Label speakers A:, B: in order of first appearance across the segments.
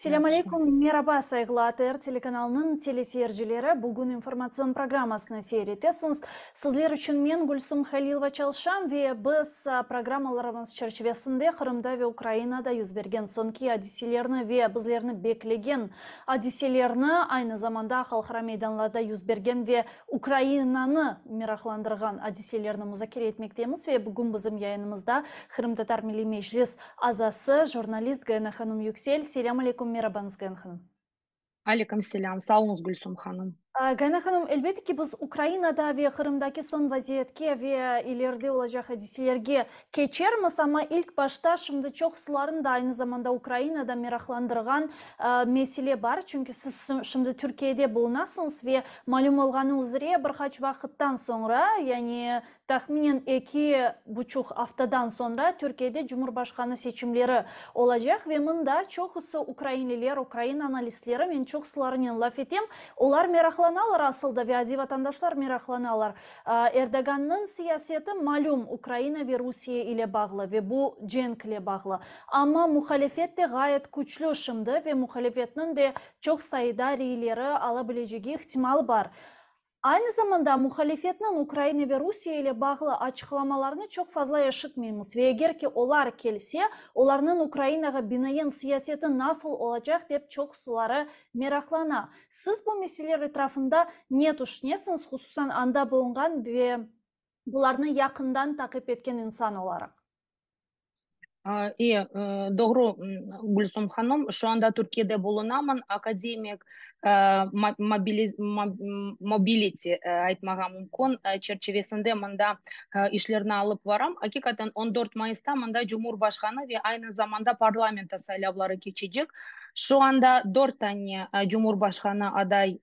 A: Selâm aleyküm, meraba, sayğılı ATR telekanalınıñ teleseyircileri! Bugün informatsion programmasını seyir etesiñiz. Sizler içün men, Gülsum Halilova, çalışam ve biz programmalarımız çerçivesinde Qırımda ve Ukrainada yüz bergen soñki adiselerni ve bizlerni beklegen adiselerni, aynı zamanda halqara meydanlarda yüz bergen ve Ukrainanı meraqlandırğan adiselerni muzakere etmektemiz ve bugün bizim yayınımızda Qırımtatar Milliy Meclis azası, jurnalist Gayana hanım Yüksel. Selâm aleyküm, merabañız, Gayana hanım.
B: Aleyküm selâm, sağ oluñız, Gülsum hanım.
A: Gayana hanım, elbette ki, biz Ukrainada ve Qırımdaki soñ vaziyetke ve ileride olacaq adiselerge keçermiz, amma ilk başta şimdi çoqsularnı da aynı zamanda Ukrainada meraqlandırğan mesele bar, çünki siz şimdi Türkiyede bulunasıñız ve malüm olğanı üzre bir qaç vaqıttan soñra, yani Tahminen eki buçuq aftadan soñra Türkiyede cumhurbaşqanı seçimleri olacaq ve mında çoqusı ukrainliler, ukrain analistleri, men çoqsularınen laf etem, olar meraqlanalar asıl da ve adiy vatandaşlar meraqlanalar. Erdogannıñ siyaseti malüm Ukraina ve Rusiye ile bağlı ve bu cenk ile bağlı. Amma muhalefet de ğayet küçlü şimdi ve muhalefetniñ de çoq sayıda reyleri ala bilecegi ihtimalı bar. Aynı zamanda muhalefetniñ Ukraina ve Rusiye ile bağlı açıqlamalarını çoq fazla eşitmeymiz ve eger ki olar kelse, olarnıñ Ukrainağa binaen siyaseti nasıl olacaq dep çoqsuları meraqlana. Siz bu meseleler etrafında ne tüşünesiñiz, hususan anda bulunğan ve bularnı yaqından taqip etken insan olaraq?
B: E, doğru, Gülsum hanım, şu anda Türkiyede bulunamın, akademik mobility aytmağa mümkün, çerçivesinde mında işlerni alıp baram. Aqiqaten, 14 mayısta mında Cumhurbaşqanı ve aynı zamanda parlamento saylavları keçecek. Şu anda dört tane Cumhurbaşqanı aday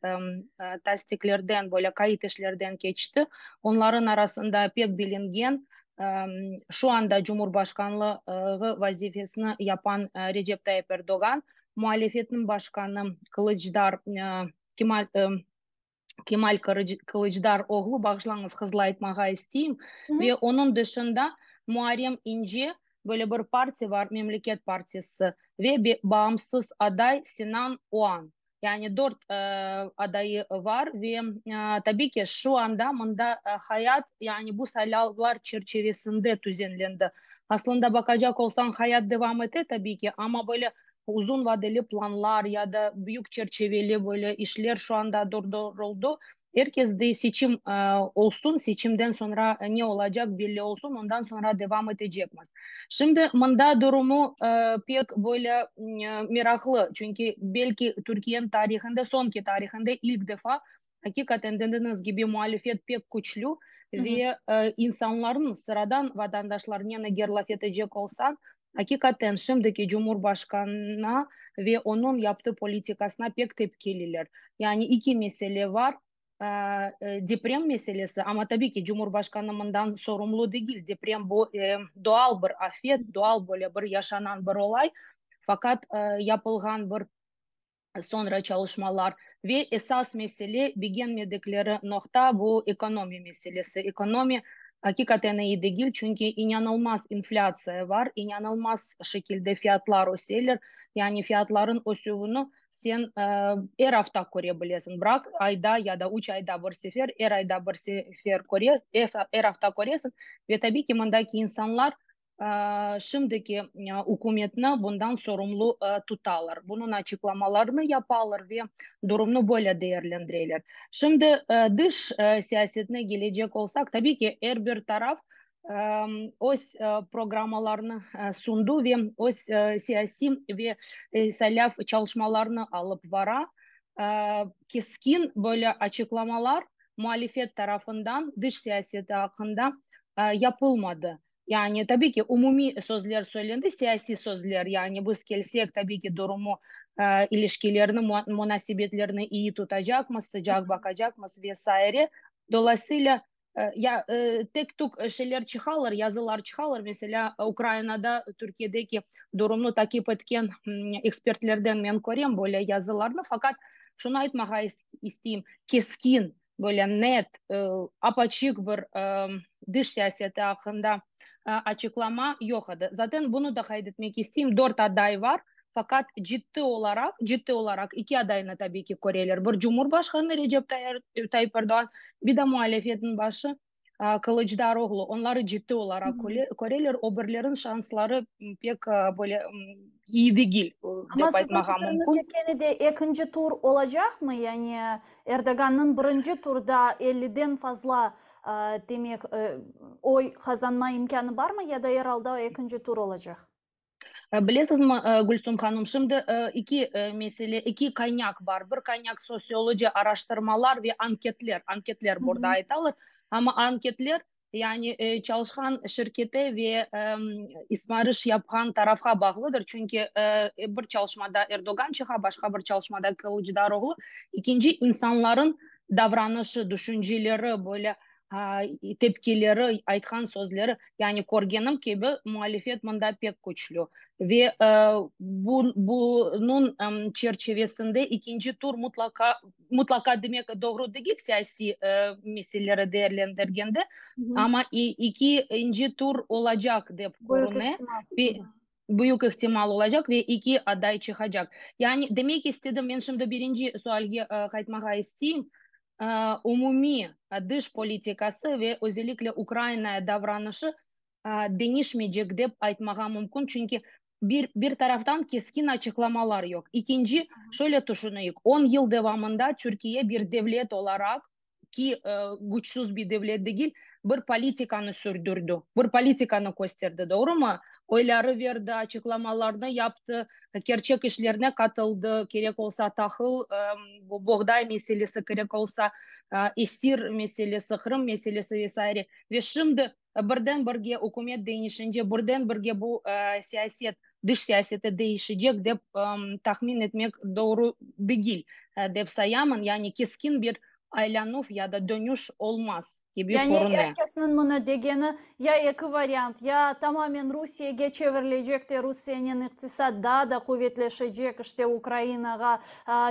B: tasdiklerden, böyle kayıt işlerden keçti. Onların arasında pek bilingen, şu anda Cumhurbaşqanlığı vazifesini yapan Recep Tayyip Erdoğan, muhalefetniñ başqanı Kılıçdar Kemal Kemal Kılıçdar oğlu, bağışlañız, hızlı aytmağa isteyim, ve onıñ dışında Muarrem İnce, böyle bir partiya var, Memleket partiyası, ve bağımsız aday Sinan Oğan. Yani dört adayı var ve tabiy ki, şu anda mında hayat, yani bu saylavlar çerçivesinde tüzenlendi. Aslında baqacaq olsañ, hayat devam ete tabiy ki, amma böyle uzun vadeli planlar ya da büyük çerçiveli böyle işler şu anda durduruldı. Er kes de seçim olsun, seçimden soñra ne olacaq belli olsun, ondan soñra devam etecekmiz. Şimdi mında durumu pek böyle meraqlı, çünki belki Türkiyeniñ tarihinde, soñki tarihinde ilk defa aqiqaten dediñiz kibi muhalifet pek küçlü ve insanlarnıñ, sıradan vatandaşlarnen eger laf etecek olsañ, aqiqaten şimdiki Cumhurbaşqanına ve onıñ yaptığı politikasına pek tepkililer. Yani eki mesele var. Deprem meselesi, amma tabiy ki, Cumhurbaşqanı mından sorumlu degil. Deprem bu doğal bir afet, doğal böyle bir yaşanan bir olay. Faqat yapılğan bir soñra çalışmalar ve esas mesele, begenmedikleri noqta, bu ekonomiya meselesi. Ekonomiya aqiqaten iyi degil, çünki inanılmaz inflâtsiya var, inanılmaz şekilde fiyatlar öseler. Yani fiyatların ösüvini sen er afta köre bilesiñ. Bıraq ayda ya da üç ayda bir sefer, er ayda bir sefer köre, er afta köresiñ. Ve tabiy ki, mındaki insanlar şimdiki ükümetni bundan sorumlu tutalar. Bunıñ açıqlamalarını yapalar ve durumnı böyle değerlendireler. Şimdi dış siyasetine gelecek olsaq, tabiy ki, er bir taraf öz programmalarını sundı ve öz siyasiy ve saylav çalışmalarını alıp bara. Keskin böyle açıqlamalar muhalifet tarafından dış siyaseti aqqında yapılmadı. Yani tabiy ki, umumiy sözler söylendi, siyasiy sözler, yani biz kelsek, tabiy ki, durumu, ilişkilerni, munasebetlerni iyi tutacaqmız, sıcaq baqacaqmız ve saire. Dolayısıyla ya tek tük şeyler çıqalar, yazılar çıqalar. Meselâ, Ukrainada Türkiyedeki durumnı takip etken ekspertlerden men körem böyle yazılarnı. Faqat şunı aytmağa isteyim, keskin, böyle net, apaçıq bir dış siyaseti aqqında açıqlama yoq edi. Zaten bunı da qayd etmek isteyim, dört aday var. Faqat ciddi olaraq, ciddi olaraq iki adaynı tabiiy ki köreler. Bir Cumhurbaşqanı Recep Tayyip Erdoğan, bir de muhalefetniñ başı Kılıçdaroğlu. Onları ciddi olaraq köreler, o birlerin şansları pek böyle iyi degil,
A: Amma
B: dep
A: siziñ
B: aytmağa mümkün.
A: fikriñizce kene de ekinci tur olacaqmı? Yani Erdoğannıñ birinci turda elliden fazla, demek, oy qazanma imkânı barmı ya da er alda ekinci tur olacaq?
B: Bilesizmi, Gülsum hanım, şimdi iki mesele, iki qaynaq bar. Bir qaynaq sosyoloji araştırmalar ve anketler, anketler burada aytalar. Amma anketler, yani çalışqan şirkete ve ismarış yapqan tarafqa bağlıdır. Çünki bir çalışmada Erdoğan çıqa, başqa bir çalışmada Kılıçdaroğlu. İkinci, insanların davranışı, düşünceleri böyle tepkileri, aytqan sözleri, yani körgenim kibi, muhalifet mında pek küçlü. Ve bu, bunıñ çerçivesinde ikinci tur mutlaqa, mutlaqa demek doğru degil siyasiy meseleleri değerlendirgende, amma ikinci tur olacaq dep körüne. Ve büyük ihtimal olacaq ve iki aday çıqacaq. Yani demek istedim, men şimdi birinci sualge qaytmağa isteyim. Umumiy dış politikası ve özellikle Ukrainaya davranışı deñişmeycek dep aytmağa mümkün, çünki bir, bir taraftan keskin açıqlamalar yoq. İkinci, şöyle tüşüneyik, 10 yıl devamında Türkiye bir devlet olaraq, ki küçsüz bir devlet degil, bir politikanı sürdürdi, bir politikanı kösterdi, doğrumı? Oyları berdi, açıqlamalarnı yaptı, kerçek işlerine qatıldı, kerek olsa tahıl, boğday meselesi kerek olsa, esir meselesi, Qırım meselesi ve saire. Ve şimdi birden birge ükümet deñişince, birden birge bu siyaset, dış siyaseti değişecek dep tahmin etmek doğru degil dep sayamın. Yani keskin bir aylanuv ya da dönüş olmaz kibi
A: Yani
B: körüne.
A: er kesniñ mına degeni, ya eki variant, ya tamamen Rusiyege çevirilecek de Rusiyenen iqtisat daa da quvetleşecek, işte Ukrainağa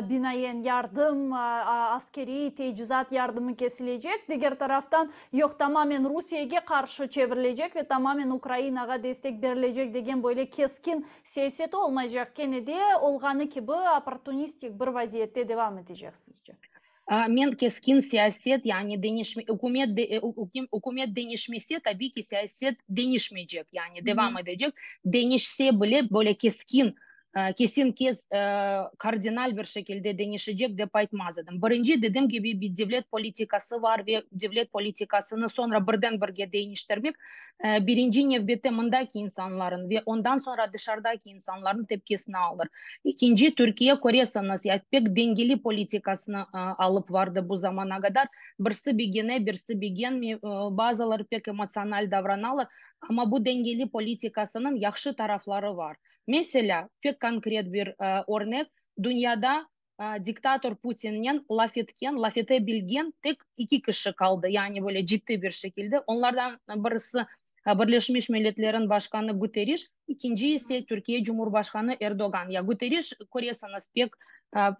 A: binaen yardım, askeriy tecizat yardımı kesilecek, diger taraftan, yoq, tamamen Rusiyege qarşı çevirilecek ve tamamen Ukrainağa destek berilecek degen böyle keskin siyaseti olmaycaq, kene de olğanı kibi opportunistik bir vaziyette devam etecek sizce?
B: Men keskin siyaset, yani deñişme, ükümet de, ükümet deñişmese, tabiiy ki, siyaset deñişmeycek, yani devam edecek. Deñişse bile, böyle keskin, kesin kes, kardinal bir şekilde deñişecek dep aytmaz edim. Birinci, dedim kibi, bir devlet politikası bar ve devlet politikasını soñra birden birge deñiştirmek, birinci nevbette mındaki insanların ve ondan soñra dışarıdaki insanlarnıñ tepkisini alır. İkinci, Türkiye, köresiñiz, ya pek dengeli politikasını alıp vardı bu zamana qadar. Birisi begene, birisi begenmey, bazıları pek emotsional davranalar, amma bu dengeli politikasınıñ yahşı tarafları bar. Meselâ, pek konkret bir örnek, dünyada diktator Putinnen laf etken, laf ete bilgen tek iki kişi qaldı, yani böyle ciddi bir şekilde. Onlardan birisi Birleşmiş Milletlerniñ başqanı Guterriş, ikinci ise Türkiye Cumhurbaşqanı Erdoğan. Ya Guterriş, köresiñiz, pek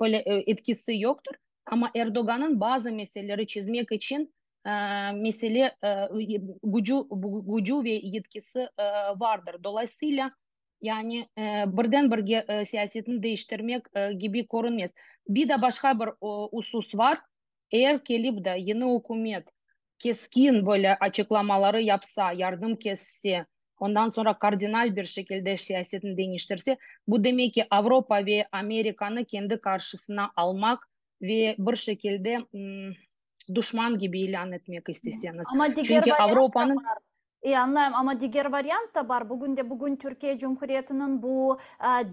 B: böyle etkisi yoqtır, amma Erdoğannıñ bazı meseleleri çezmek içün mesele gücü, gücü ve yetkisi vardır. Dolayısıyla, Yani birden birge siyasetni değiştirmek kibi körünmez. Bir de başqa bir usus var, eğer kelip de yeni ükümet keskin böyle açıqlamaları yapsa, yardım kesse, ondan soñra kardinal bir şekilde siyasetni deñiştirse, bu demek ki, Avropa ve Amerikanı kendi qarşısına almaq ve bir şekilde duşman kibi ilân etmek isteseñiz.
A: Amma diger
B: Çünki
A: variant da
B: Avropanıñ
A: bar. İyi, añlayım, amma diger variant da bar. Bugün de bugün Türkiye Cumhuriyetiniñ bu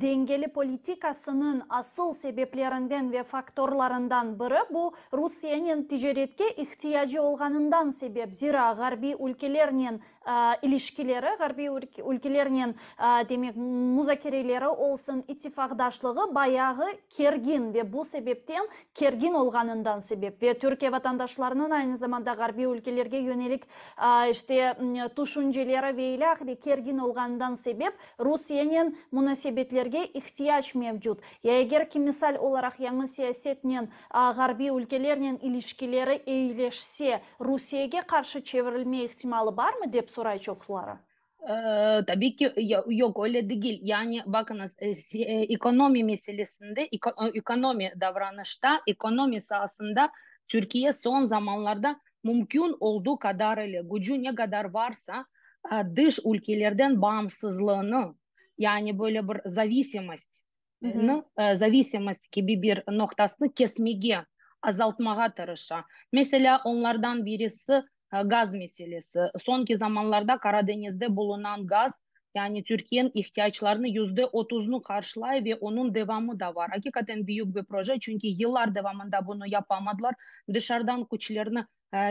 A: dengeli politikasınıñ asıl sebeplerinden ve faktorlarından biri bu Rusiyenen ticaretke ihtiyacı olğanından sebep. Zira ğarbiy ülkelernen ilişkileri, ğarbiy ülkelernen, demek, muzakereleri olsun, ittifaqdaşlığı bayağı kergin ve bu sebepten, kergin olğanından sebep ve Türkiye vatandaşlarınıñ aynı zamanda ğarbiy ülkelerge yönelik, işte, tüşünceleri ve ilâhre kergin olğanından sebep Rusiyenen munasebetlerge ihtiyac mevcut. Ya eger ki, misal olaraq, yañı siyasetnen ğarbiy ülkelernen ilişkileri eyileşse, Rusiyege qarşı çevirilme ihtimalı barmı, dep soray çoqları.
B: Tabiy ki, yoq, öyle degil. Yani, baqıñız, ekonomi meselesinde, ekonomi davranışta, ekonomi saasında Türkiye soñ zamanlarda mümkün olduğu qadar ile, gücü ne qadar varsa, dış ülkelerden bağımsızlığını, yani böyle bir zavisimost, zavisimost kibi bir noqtasını kesmege, azaltmağa tırışa. Meselâ, onlardan birisi gaz meselesi. Soñki zamanlarda Qara deñizde bulunan gaz, yani Türkiyeniñ ihtiyaclarını %30-nı qarşılay ve onıñ devamı da bar. Aqiqaten büyük bir proje, çünki yıllar devamında bunı yapamadılar. Dışarıdan küçlerni,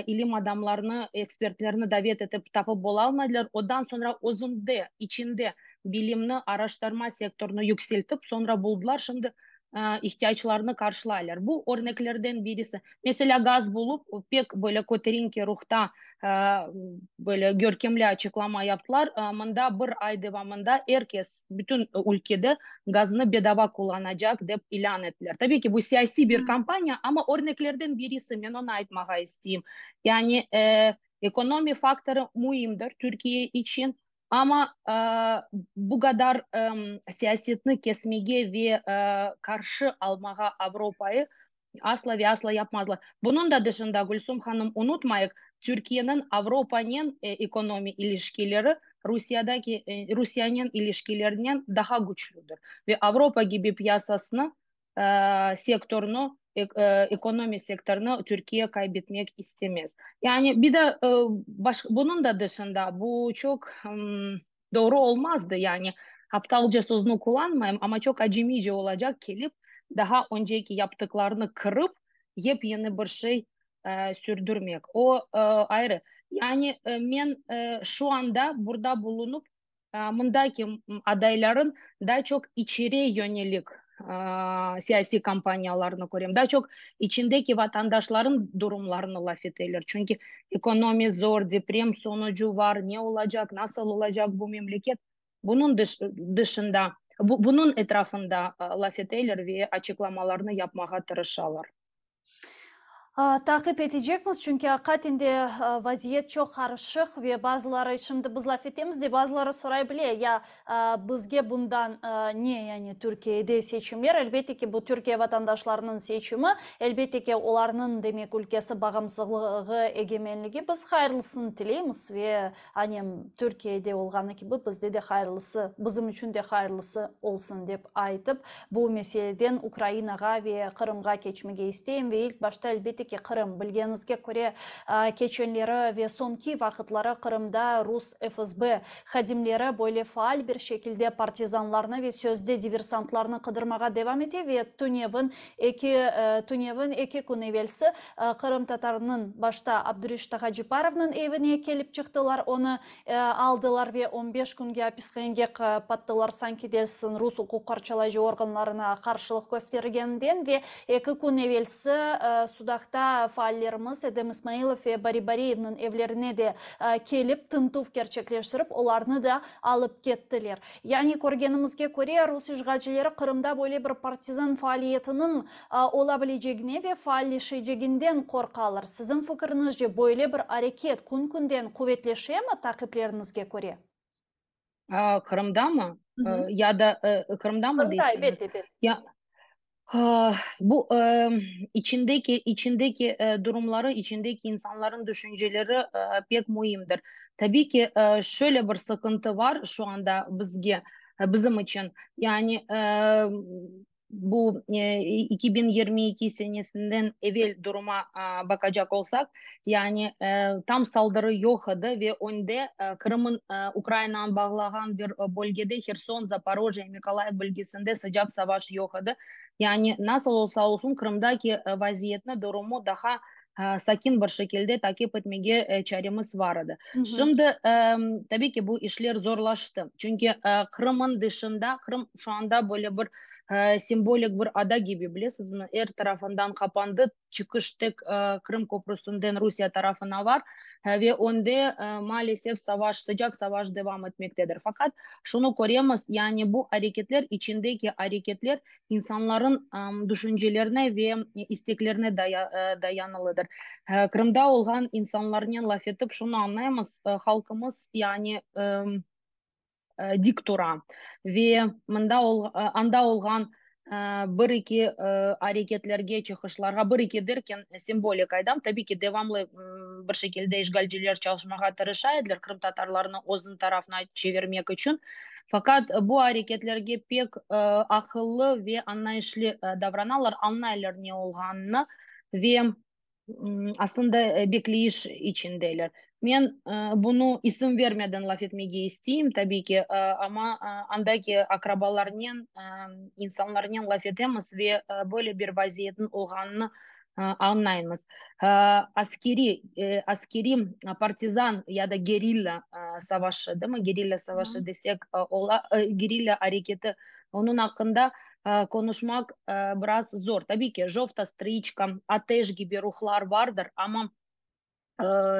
B: ilim adamlarını, ekspertlerni davet etip tapıp bolalmadılar. Ondan soñra özünde, içinde bilimni, araştırma sektorını yükseltip, soñra buldılar. Şimdi ihtiyaclarnı qarşılaylar. Bu örneklerden birisi. Meselâ, gaz bulup, pek böyle köterinki ruhta böyle görkemli açıqlama yaptılar, mında bir ay devamında er kes, bütün ülkede gaznı bedava qullanacaq, dep ilân ettiler. Tabiiy ki, bu siyasiy bir kampaniya, amma örneklerden birisi, men onı aytmağa isteyim. Yani, ekonomi faktorı müimdir Türkiye içün, Amma bu qadar siyasetni kesmege ve qarşı almağa Avropayı asla ve asla yapmazlar. Bunıñ da dışında, Gülsum hanım, unutmayıq, Türkiyeniñ Avropanen ekonomi ilişkileri Rusiyadaki Rusiyanen ilişkilerinen daha küçlüdir ve Avropa kibi piyasasını sektornı, ekonomi sektornı Türkiye kaybetmek istemez. Yani bir de bunıñ da dışında bu çoq doğru olmazdı, yani aptalca sözni qullanmayım, amma çoq acemice olacaq kelip daha önceki yaptıqlarını qırıp yep-yeni bir şey sürdürmek. O ayrı. Yani men şu anda burada bulunıp Mındaki adayların daa çoq içeri yönelik siyasiy kampaniyalarını körem. Daa çoq içindeki vatandaşların durumlarını laf eteler. Çünki ekonomi zor, deprem sonucu var, ne olacaq, nasıl olacaq bu memleket, bunıñ dışında, bunıñ etrafında laf eteler ve açıqlamalarnı yapmağa tırışalar.
A: Taqip etecekmiz, çünki aqiqaten de vaziyet çoq qarışıq ve bazıları, şimdi biz laf etemiz de, bazıları soray bile, ya bizge bundan ne, yani Türkiyede seçimler, elbette ki, bu Türkiye vatandaşlarınıñ seçimi, elbette ki, olarnıñ, demek, ülkesi bağımsızlığı, egemenligi, biz hayırlısını tileymiz ve Anem, Türkiyede olğanı kibi, bizde de hayırlısı, bizim içün de hayırlısı olsun, dep aytıp, bu meseleden Ukrainağa ve Qırımğa keçmege isteyim. Ve ilk başta, elbette ki, Qırım. Bilgeniñizge köre, keçenleri ve soñki vaqıtları Qırımda rus FSB hadimleri böyle faal bir şekilde partizanlarnı ve sözde diversantlarnı qıdırmağa devam ete ve tünevin eki tünevin eki kün evelsi Qırımtatarnıñ başta Abdureşit ağa Ceparovnıñ evine kelip çıqtılar, onı aldılar ve on beş künge apishanege qapattılar, sanki dersin rus uquq qorçalayıcı organlarına qarşılıq köstergeninden ve eki kün evelsi Sudaqta faallerimiz Edem İsmailov ve Bari Bariyevniñ evlerine de kelip tintüv kerçekleştirip, olarnı da alıp kettiler. Yani, körgenimizge köre, rus işğalcileri Qırımda böyle bir partizan faaliyetiniñ ola bilecegine ve faalleşeceginden qorqalar. Siziñ fikiriñizce, böyle bir areket kün-künden quvetleşemi, taqipleriñizge köre?
B: Qırımdamı? Ya da Qırımdamı
A: Qırımda,
B: deysiñiz?
A: ebet, ebet.
B: Ya, bu içindeki, içindeki durumları, içindeki insanların düşünceleri pek müimdir. Tabiy ki, şöyle bir sıqıntı var şu anda bizge, bizim içün. Yani, Bu 2022 senesinden evel duruma baqacaq olsaq, yani tam saldırı yoq edi ve önde Qırımın Ukrainağa bağlağan bir bölgede, Herson, Zaporojye, Mıkolayiv bölgesinde sıcaq savaş yoq edi. Yani nasıl olsa olsun, Qırımdaki vaziyetni, durumu daha sakin bir şekilde takip etmege çaremiz bar edi. Şimdi, tabiy ki, bu işler zorlaştı. Çünki Qırımın dışında, Qırım şu anda böyle bir simbolik bir ada kibi, bilesizmi, er tarafından qapandı, çıqış tek Qırım köprüsinden Rusiye tarafına bar ve önde, maalesef, savaş, sıcaq savaş devam etmektedir. Faqat şunı köremiz, yani bu areketler, içindeki areketler insanların düşüncelerine ve isteklerine dayanılıdır. Qırımda olğan insanlarnen laf etip şunı añlaymız, halqımız, yani. dik tura ve mında anda olğan bir-eki areketlerge, çıqışlarğa, bir-eki derken, sembolik aytam, tabiy ki, devamlı bir şekilde işğalciler çalışmağa tırışa ediler qırımtatarlarnı özüniñ tarafına çevirmek içün, faqat bu areketlerge pek aqıllı ve añlayışlı davranalar, añlaylar ne olğanını ve aslında bekleyiş içindeler. Men bunı isim vermeden laf etmege isteyim, tabiy ki, amma andaki aqrabalarnen, insanlarnen laf etemiz ve böyle bir vaziyetniñ olğanını añlaymız. Askeriy, askeriy partizan ya da gerilla savaşı, değil mi? Gerilla savaşı desek ola, gerilla areketi, onıñ aqqında qonuşmaq biraz zor. Tabiy ki, Jovta striçka, Ateş kibi ruhlar bardır, amma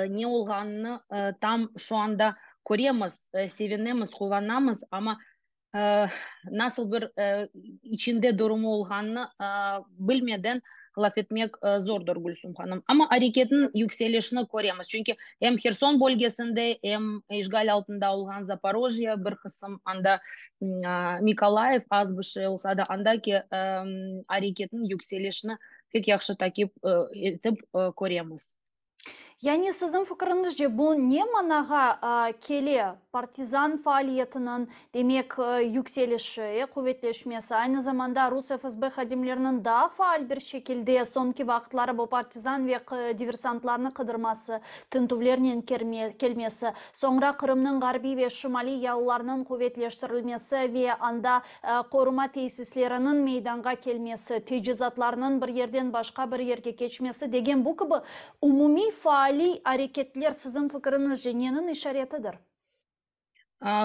B: ne olğanını tam şu anda köremiz, sevinemiz, quvanamız, amma nasıl bir içinde durumu olğanını bilmeden laf etmek zordır, Gülsüm hanım. Amma areketniñ yükselişini köremiz. Çünki em Herson bölgesinde, em işğal altında olğan Zaporojye, bir qısım anda Mikolayev az bir şey olsa da, andaki areketniñ yükselişini pek yahşı takip etip köremiz.
A: Yani siziñ fikriñizce bu ne manağa kele, partizan faaliyetiniñ, demek, yükselişi, quvetleşmesi, aynı zamanda rus FSB hadimleriniñ daa faal bir şekilde soñki vaqıtları bu partizan ve diversantlarnı qıdırması, tintüvlernen kelmesi, soñra Qırımnıñ ğarbiy ve şimaliy yalılarınıñ quvetleştirilmesi ve anda qoruma tesisleriniñ meydanğa kelmesi, teçhizatlarnıñ bir yerden başqa bir yerge keçmesi degen bu kibi umumiy faaliy areketler siziñ fikiriñizce neniñ işaretidir?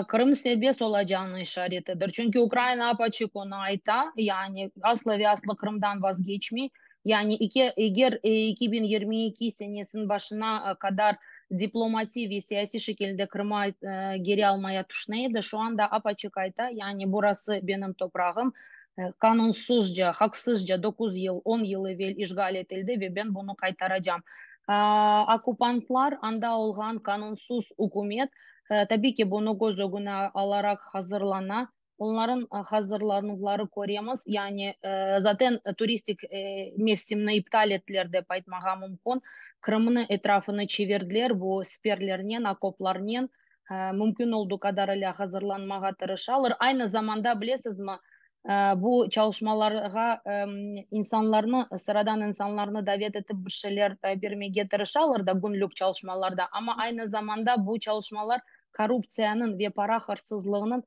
B: Qırım serbest olacağınıñ işaretidir. Çünki Ukraina ap-açıq onı ayta, yani asla ve asla Qırımdan vazgeçmey. Yani eger 2022 senesiniñ başına qadar diplomatiy ve siyasiy şekilde Qırımı geri almaya tüşüne edi, şu anda ap-açıq ayta, yani burası benim toprağım, qanunsızca, haqsızca 9 yıl, 10 yıl evel işğal etildi ve ben bunı qaytaracam. Okkupantlar, anda olğan qanunsız ükümet, tabiy ki, bunı köz ögüne alaraq hazırlana. Onların hazırlanuvları köremiz, yani zaten turistik mevsimni iptal ettiler dep aytmağa mümkün. Qırımnı etrafını çevirdiler bu siperlernen, okoplarnen, mümkün olduğu qadarıyla hazırlanmağa tırışalar. Aynı zamanda, bilesizmi, bu çalışmalarğa insanlarnı, sıradan insanlarnı davet etip bir şeyler bermege tırışalar da künlük çalışmalarda, amma aynı zamanda bu çalışmalar korruptsiyanıñ ve para hırsızlığınıñ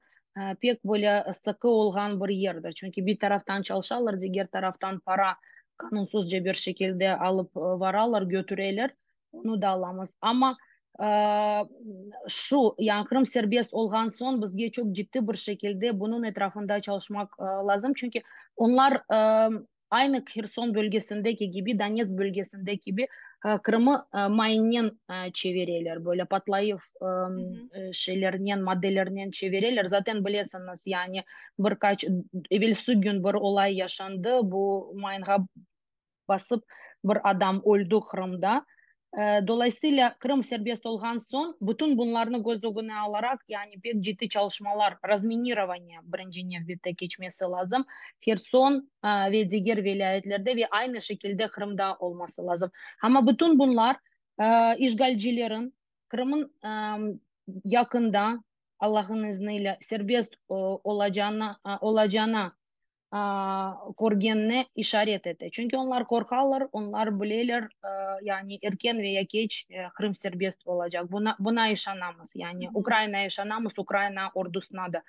B: pek böyle sıqı olğan bir yerdir. Çünki bir taraftan çalışalar, diger taraftan para qanunsızca bir şekilde alıp varalar, götüreler, onı da alamız. Amma şu, yani Qırım serbest olğan soñ bizge çoq ciddi bir şekilde bunıñ etrafında çalışmaq lazım. Çünki onlar aynı Herson bölgesindeki kibi, Donetsk bölgesinde kibi Qırımı mayınnen çevireler, böyle patlayıv şeylernen, maddelernen çevireler. Zaten bilesiñiz, yani bir qaç evelsi kün bir olay yaşandı, bu mayınğa basıp bir adam öldi Qırımda. Dolayısıyla Qırım serbest olğan soñ bütün bunlarnı köz ögüne alaraq, yani pek ciddi çalışmalar, razminirovaniye birinci nevbette keçmesi lazım, Herson ve diger vilâyetlerde ve aynı şekilde Qırımda olması lazım. Amma bütün bunlar işğalcilerin Qırımın yaqında, Allah'ın izniyle, serbest olacağına, olacağına körgenine işaret ete. Çünki onlar qorqalar, onlar bileler, yani erken ve ya keç Qırım serbest olacaq. Buna, buna işanamız. Yani Ukrainaya işanamız, Ukraina ordusına da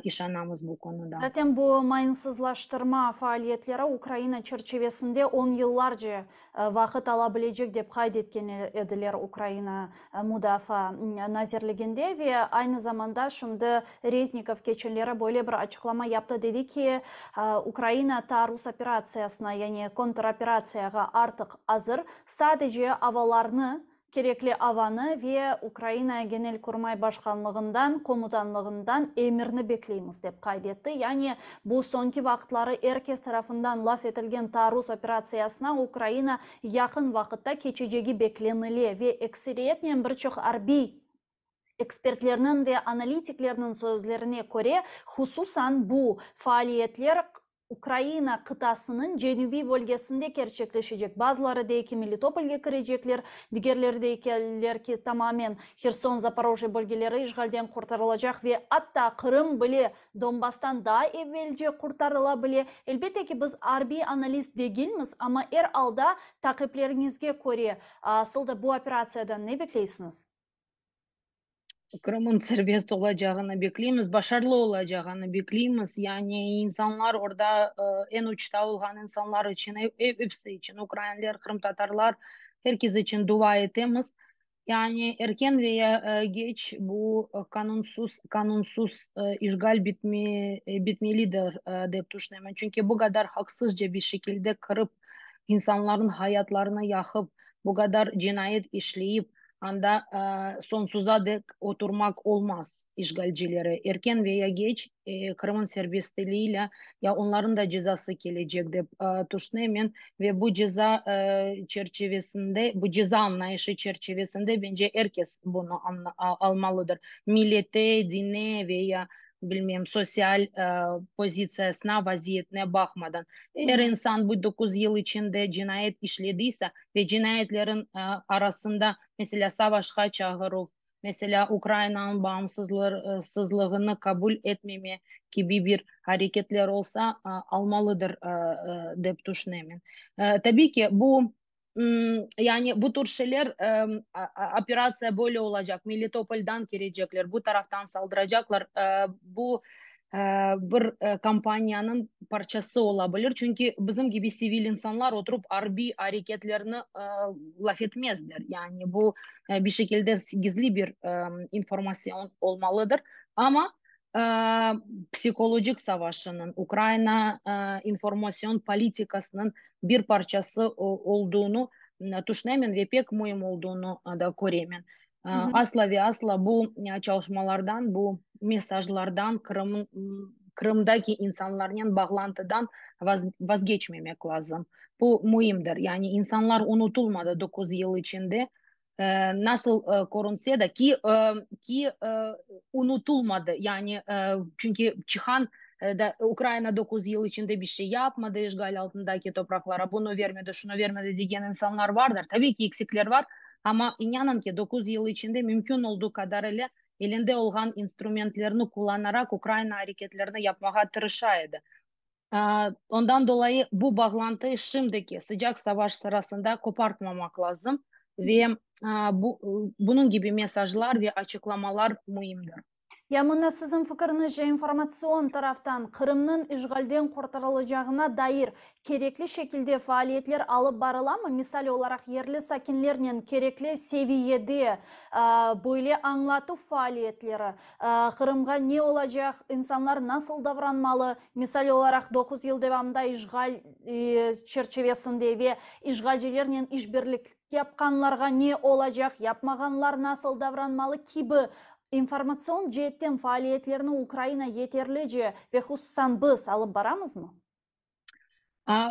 B: işanamız bu konuda.
A: Zaten bu mayınsızlaştırma faaliyetleri Ukraina çerçivesinde on yıllarca vaqıt ala bilecek, dep qayd etken ediler Ukraina Mudafaa nazirliginde. Ve aynı zamanda şimdi Reznikov keçenleri böyle bir açıqlama yaptı, dedi ki, Ukraina taarruz operatsiyasına, yani kontroperatsiyağa artıq azır, sadece avalarnı, kerekli avanı ve Ukraina Genelkurmay Başqanlığından, Komutanlığından emirni bekleymiz, dep qayd etti. Yani bu soñki vaqıtları er kes tarafından laf etilgen taarruz operatsiyasına Ukraina yaqın vaqıtta keçecegi beklenile ve ekseriyetnen bir çoq arbiy. Ekspertlerniñ ve analitiklerniñ sözlerine köre, hususan bu faaliyetler Ukraina qıtasınıñ cenübiy bölgesinde kerçekleşecek. Bazıları dey ki, Melitopolge kirecekler, digerleri deyler ki, tamamen Herson, Zaporojye bölgeleri işğalden qurtarılacaq ve atta Qırım bile Donbasstan daa evvelce qurtarıla bile. Elbette ki, biz arbiy analist degilmiz, amma er alda taqipleriñizge köre, asıl da bu operatsiyadan ne bekleysiñiz?
B: Qırım'ın serbest olacağını bekleymiz, başarılı olacağını bekleymiz. Yani insanlar orada eñ uçta olğan insanlar içün, episi içün, ukrainler, qırımtatarlar, herkes içün dua etemiz. Yani erken veya geç bu qanunsız işğal bitmelidir dep tüşünemen. Çünki bu qadar haqsızca bir şekilde kirip insanların hayatlarını yaqıp, bu qadar cinayet işleyip, anda soñsuza dek oturmaq olmaz işğalcilere. Erken veya geç Qırım'ın serbestliğiyle ya onların da cezası kelecek dep tüşünemen ve bu ceza çerçevesinde, bu ceza anlayışı çerçevesinde bence herkes bunu almalıdır. Millete, dine veya bilmem sosyal pozitsiyasına, vaziyetine baqmadan. Eger insan bu 9 yıl içinde cinayet işlediyse ve cinayetlerin arasında mesela savaşqa çağıruv, mesela Ukrainanıñ bağımsızlığını qabul etmeme kibi bir hareketler olsa, almalıdır dep tüşünemen. Tabii ki bu yani bu tür şeyler, operatsiya böyle olacaq, Melitopoldan kirecekler, bu taraftan saldıracaqlar. Bu bir kampaniyanıñ parçası olabilir. Çünki bizim kibi sivil insanlar oturıp arbiy areketlerni laf etmezler. Yani bu bir şekilde gizli bir informasyon olmalıdır. Ama psikolojik savaşınıñ, Ukraina informasyon politikasınıñ bir parçası olduğunu tüşünemen ve pek müim olduğunu da köremen. Asla ve asla bu çalışmalardan, bu mesajlardan, Qırımdaki insanlarnen bağlantıdan vazgeçmemek lazım. Bu müimdir. Yani insanlar unutulmadı 9 yıl içinde. Nasıl körünse de ki unutulmadı. Yani çünki çıqan da Ukraina 9 yıl içinde bir şey yapmadı işğal altındaki topraqlara, bunı vermedi, şunı vermedi degen insanlar vardır. Tabii ki eksikler var, ama inanın ki 9 yıl içinde mümkün olduğu qadar ile elinde olğan instrumentlerini kullanaraq Ukraina areketlerini yapmağa tırışa edi. Ondan dolayı bu bağlantı şimdiki sıcaq savaş sırasında qopartmamaq lazım ve bunıñ kibi mesajlar ve açıqlamalar müimdir.
A: Ya mına siziñ fikiriñizce informatsion taraftan Qırımnıñ işğalden qurtarılacağına dair kerekli şekilde faaliyetler alıp barılamı? Misal olaraq, yerli sakinlernen kerekli seviyede böyle añlatuv faaliyetleri, Qırımğa ne olacaq, insanlar nasıl davranmalı, misal olaraq, 9 yıl devamında işğal çerçivesinde ve işğalcilernen işbirlik yapqanlarğa ne olacaq, yapmağanlar nasıl davranmalı kibi informatsion ceetten faaliyetlerni Ukraina yeterlice ve hususan biz alıp baramızmı?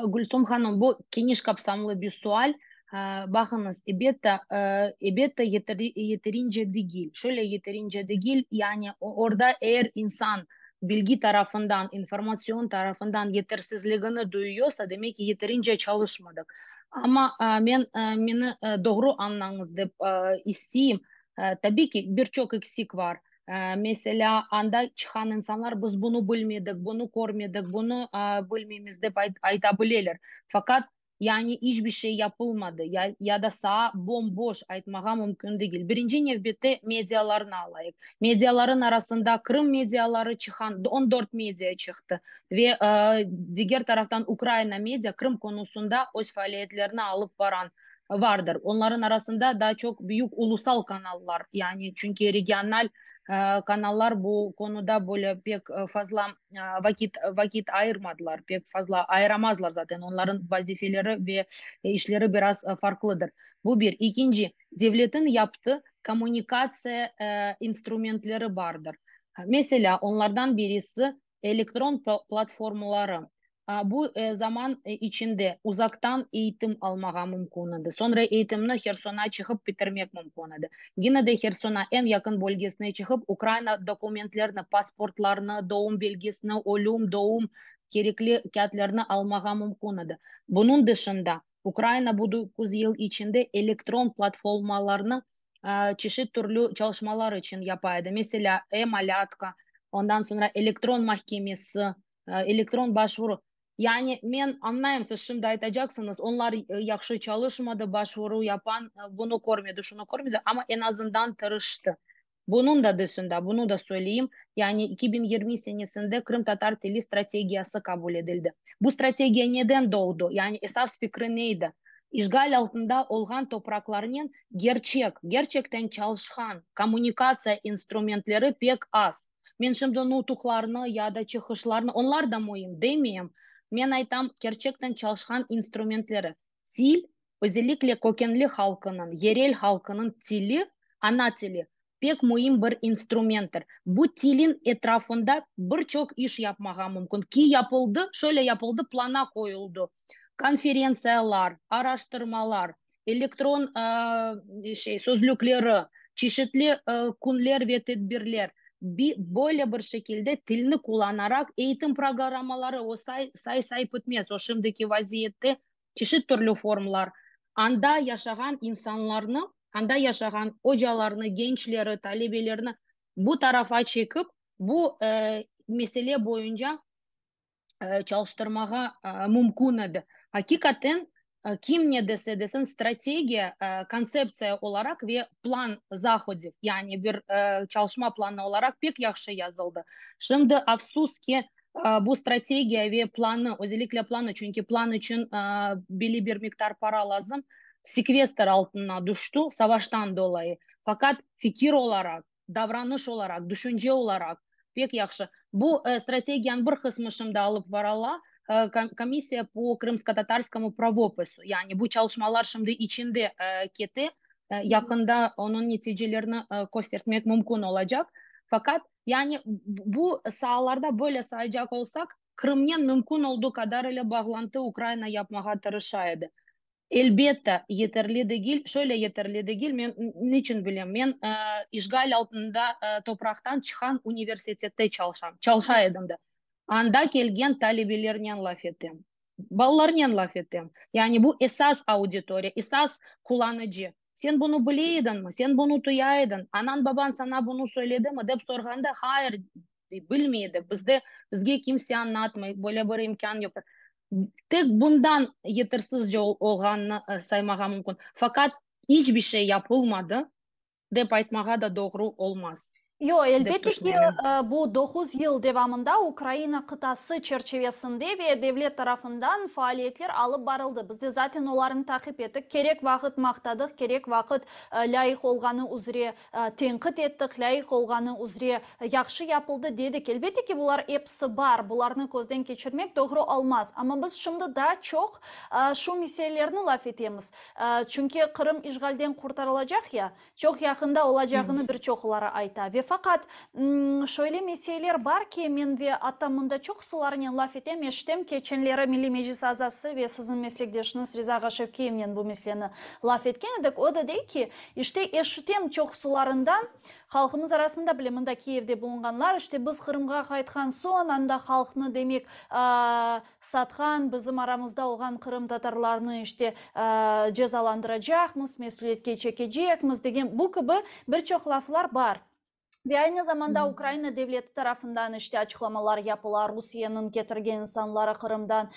B: Gülsum hanım, bu keniş kapsamlı bir sual. Baqıñız, elbette yeterince degil. Şöyle yeterince degil, yani orada eger insan bilgi tarafından, informasyon tarafından yetersizligini duyuyorsa, demek ki yeterince çalışmadıq. Ama men meni doğru añlañız dep isteyim. Tabii ki bir çoq eksik var. Mesela anda çıqqan insanlar biz bunı bilmedik, bunı körmedik, bunı bilmeymiz dep ayta bileler. Faqat yani iç bir şey yapılmadı ya da saa bom-boş aytmağa mümkün degil. Birinci nevbette medialarnı alayıq. Mediaların arasında Qırım mediaları çıqqan, 14 media çıqtı ve diger taraftan Ukraina media Qırım konusunda öz faaliyetlerini alıp varan vardır. Onların arasında daha çoq büyük ulusal kanallar, yani çünki regional kanallar bu konuda böyle pek fazla vakit ayırmadılar, pek fazla ayıramazlar zaten. Onların vazifeleri ve işleri biraz farklıdır. Bu bir. İkinci, devletin yaptığı kommunikatsiya instrumentleri vardır. Mesela onlardan birisi elektron platformaları. Bu zaman içinde uzaqtan eğitim almağa mümkün edi. Soñra eğitimni Hersona çıqıp bitirmek mümkün edi. Yine de Hersona eñ yaqın bölgesine çıqıp, Ukraina dokumentlerini, pasportlarını, doğum belgisini, ölüm, doğum, kerekli kâğıtlarnı almağa mümkün edi. Bunıñ dışında, Ukraina bu 9 yıl içinde elektron platformalarnı çeşit türlü çalışmalar içün yapa edi. Meselâ, e-malâtka, ondan soñra elektron mahkemesi, elektron başvuru. Yani men añlayım, siz şimdi aytacaqsıñız, onlar yahşı çalışmadı, başvuru yapan bunı körmedi, şunı körmedi, amma eñ azından tırıştı. Bunıñ da dışında, bunı da söyleyim, yani 2020 senesinde Qırımtatar tili strategiyası qabul edildi. Bu strategiya neden doğdu? Yani esas fikri neydi? İşğal altında olğan topraqlarnen gerçek, gerçekten çalışqan kommunikatsiya instrumentleri pek az. Men şimdi nutuqlarnı ya da çıqışlarnı, onlar da müim, demeyim. Men aytam, kerçekten çalışqan instrumentleri. Til, özellikle kökenli halqınıñ, yerel halqınıñ tili, ana tili, pek müim bir instrumenttir. Bu tilin etrafında bir çoq iş yapmağa mümkün. Ki yapıldı, şöyle yapıldı, plana qoyuldı. Konferentsiyalar, araştırmalar, elektron şey, sözlükleri, çeşitli künler ve tedbirler. Böyle bir şekilde tilni qullanaraq eğitim programmaları, o say, say sayıp bitmez. O şimdiki vaziyette çeşit türlü forumlar. Anda yaşağan insanlarnı, anda yaşağan ocalarnı, gençleri, talebelerni bu tarafa çekip, bu mesele boyunca çalıştırmağa mümkün edi. Hakikaten, kim ne dese desin, strategiya, kontseptsiya olaraq ve plan zahodov, yani bir çalışma planı olaraq pek yahşı yazıldı. Şimdi afsus ki, bu strategiya ve planı, özellikle planı, çünki plan içün belli bir miqdar para lazım, sekvestr altına düştü savaştan dolayı. Fakat fikir olaraq, davranış olaraq, düşünce olaraq pek yahşı. Bu strategiyanıñ bir qısmı şimdi alıp barıla, Komissiya по крымско-татарскому правопису. Yani bu çalışmalar şimdi içinde kete, yaqında onıñ neticelerini köstertmek mümkün olacaq. Fakat yani bu saalarda böyle sayacaq olsaq, Qırımnen mümkün olduğu qadar ile bağlantı Ukraina yapmağa tırışa edi. Elbette, yeterli degil, şöyle yeterli degil, men niçün bilem, men işğal altında topraqtan çıqqan universitette çalışam, çalışa edim de. Anda kelgen talebelernen laf etem, balalarnen laf etem. Yani bu esas auditoriya, esas qullanıcı. Sen bunı bile ediñmi, sen bunı duya ediñ, anañ babañ saña bunı söyledimi dep sorğanda, hayır, bilmey bizde, bizge kimse añlatmay, böyle bir imkân yoq. Tek bundan yetersizce olğanını saymağa mümkün. Fakat hiç bir şey yapılmadı dep aytmağa da doğru olmaz.
A: Yoq, elbette ki, bu 9 yıl devamında Ukraina qıtası çerçivesinde ve devlet tarafından faaliyetler alıp barıldı. Biz de zaten olarnı taqip ettik. Kerek vaqıt maqtadıq, kerek vaqıt lâyıq olğanı üzre tenqit ettik, lâyıq olğanı üzre yahşı yapıldı dedik. Elbette ki, bular episi bar, bularnı közden keçirmek doğru olmaz. Amma biz şimdi daa çoq şu meselelerni laf etemiz. Çünki Qırım işğalden qurtarılacaq ya, çoq yaqında olacağını bir çoqları ayta. Ve faqat şöyle meseleler bar ki, men ve atta mında çoqsularnen laf etem, eşitem, keçenleri Milliy Meclis azası ve siziñ meslekdeşiñiz Riza ağa Şevkiyevnen bu meseleni laf etken edik. O da dey ki, işte eşitem çoqsularından, halqımız arasında bile mında Kiyevde bulunğanlar, işte biz Qırımğa qaytqan soñ, anda halqnı demek satqan, bizim aramızda olğan qırımtatarlarnı işte cezalandıracaqmız, mesüliyetke çekecekmiz degen bu kibi bir çoq laflar bar. Ve aynı zamanda Ukraina devleti tarafından işte açıqlamalar yapıla, Rusiyeniñ ketirgen insanları Qırımdan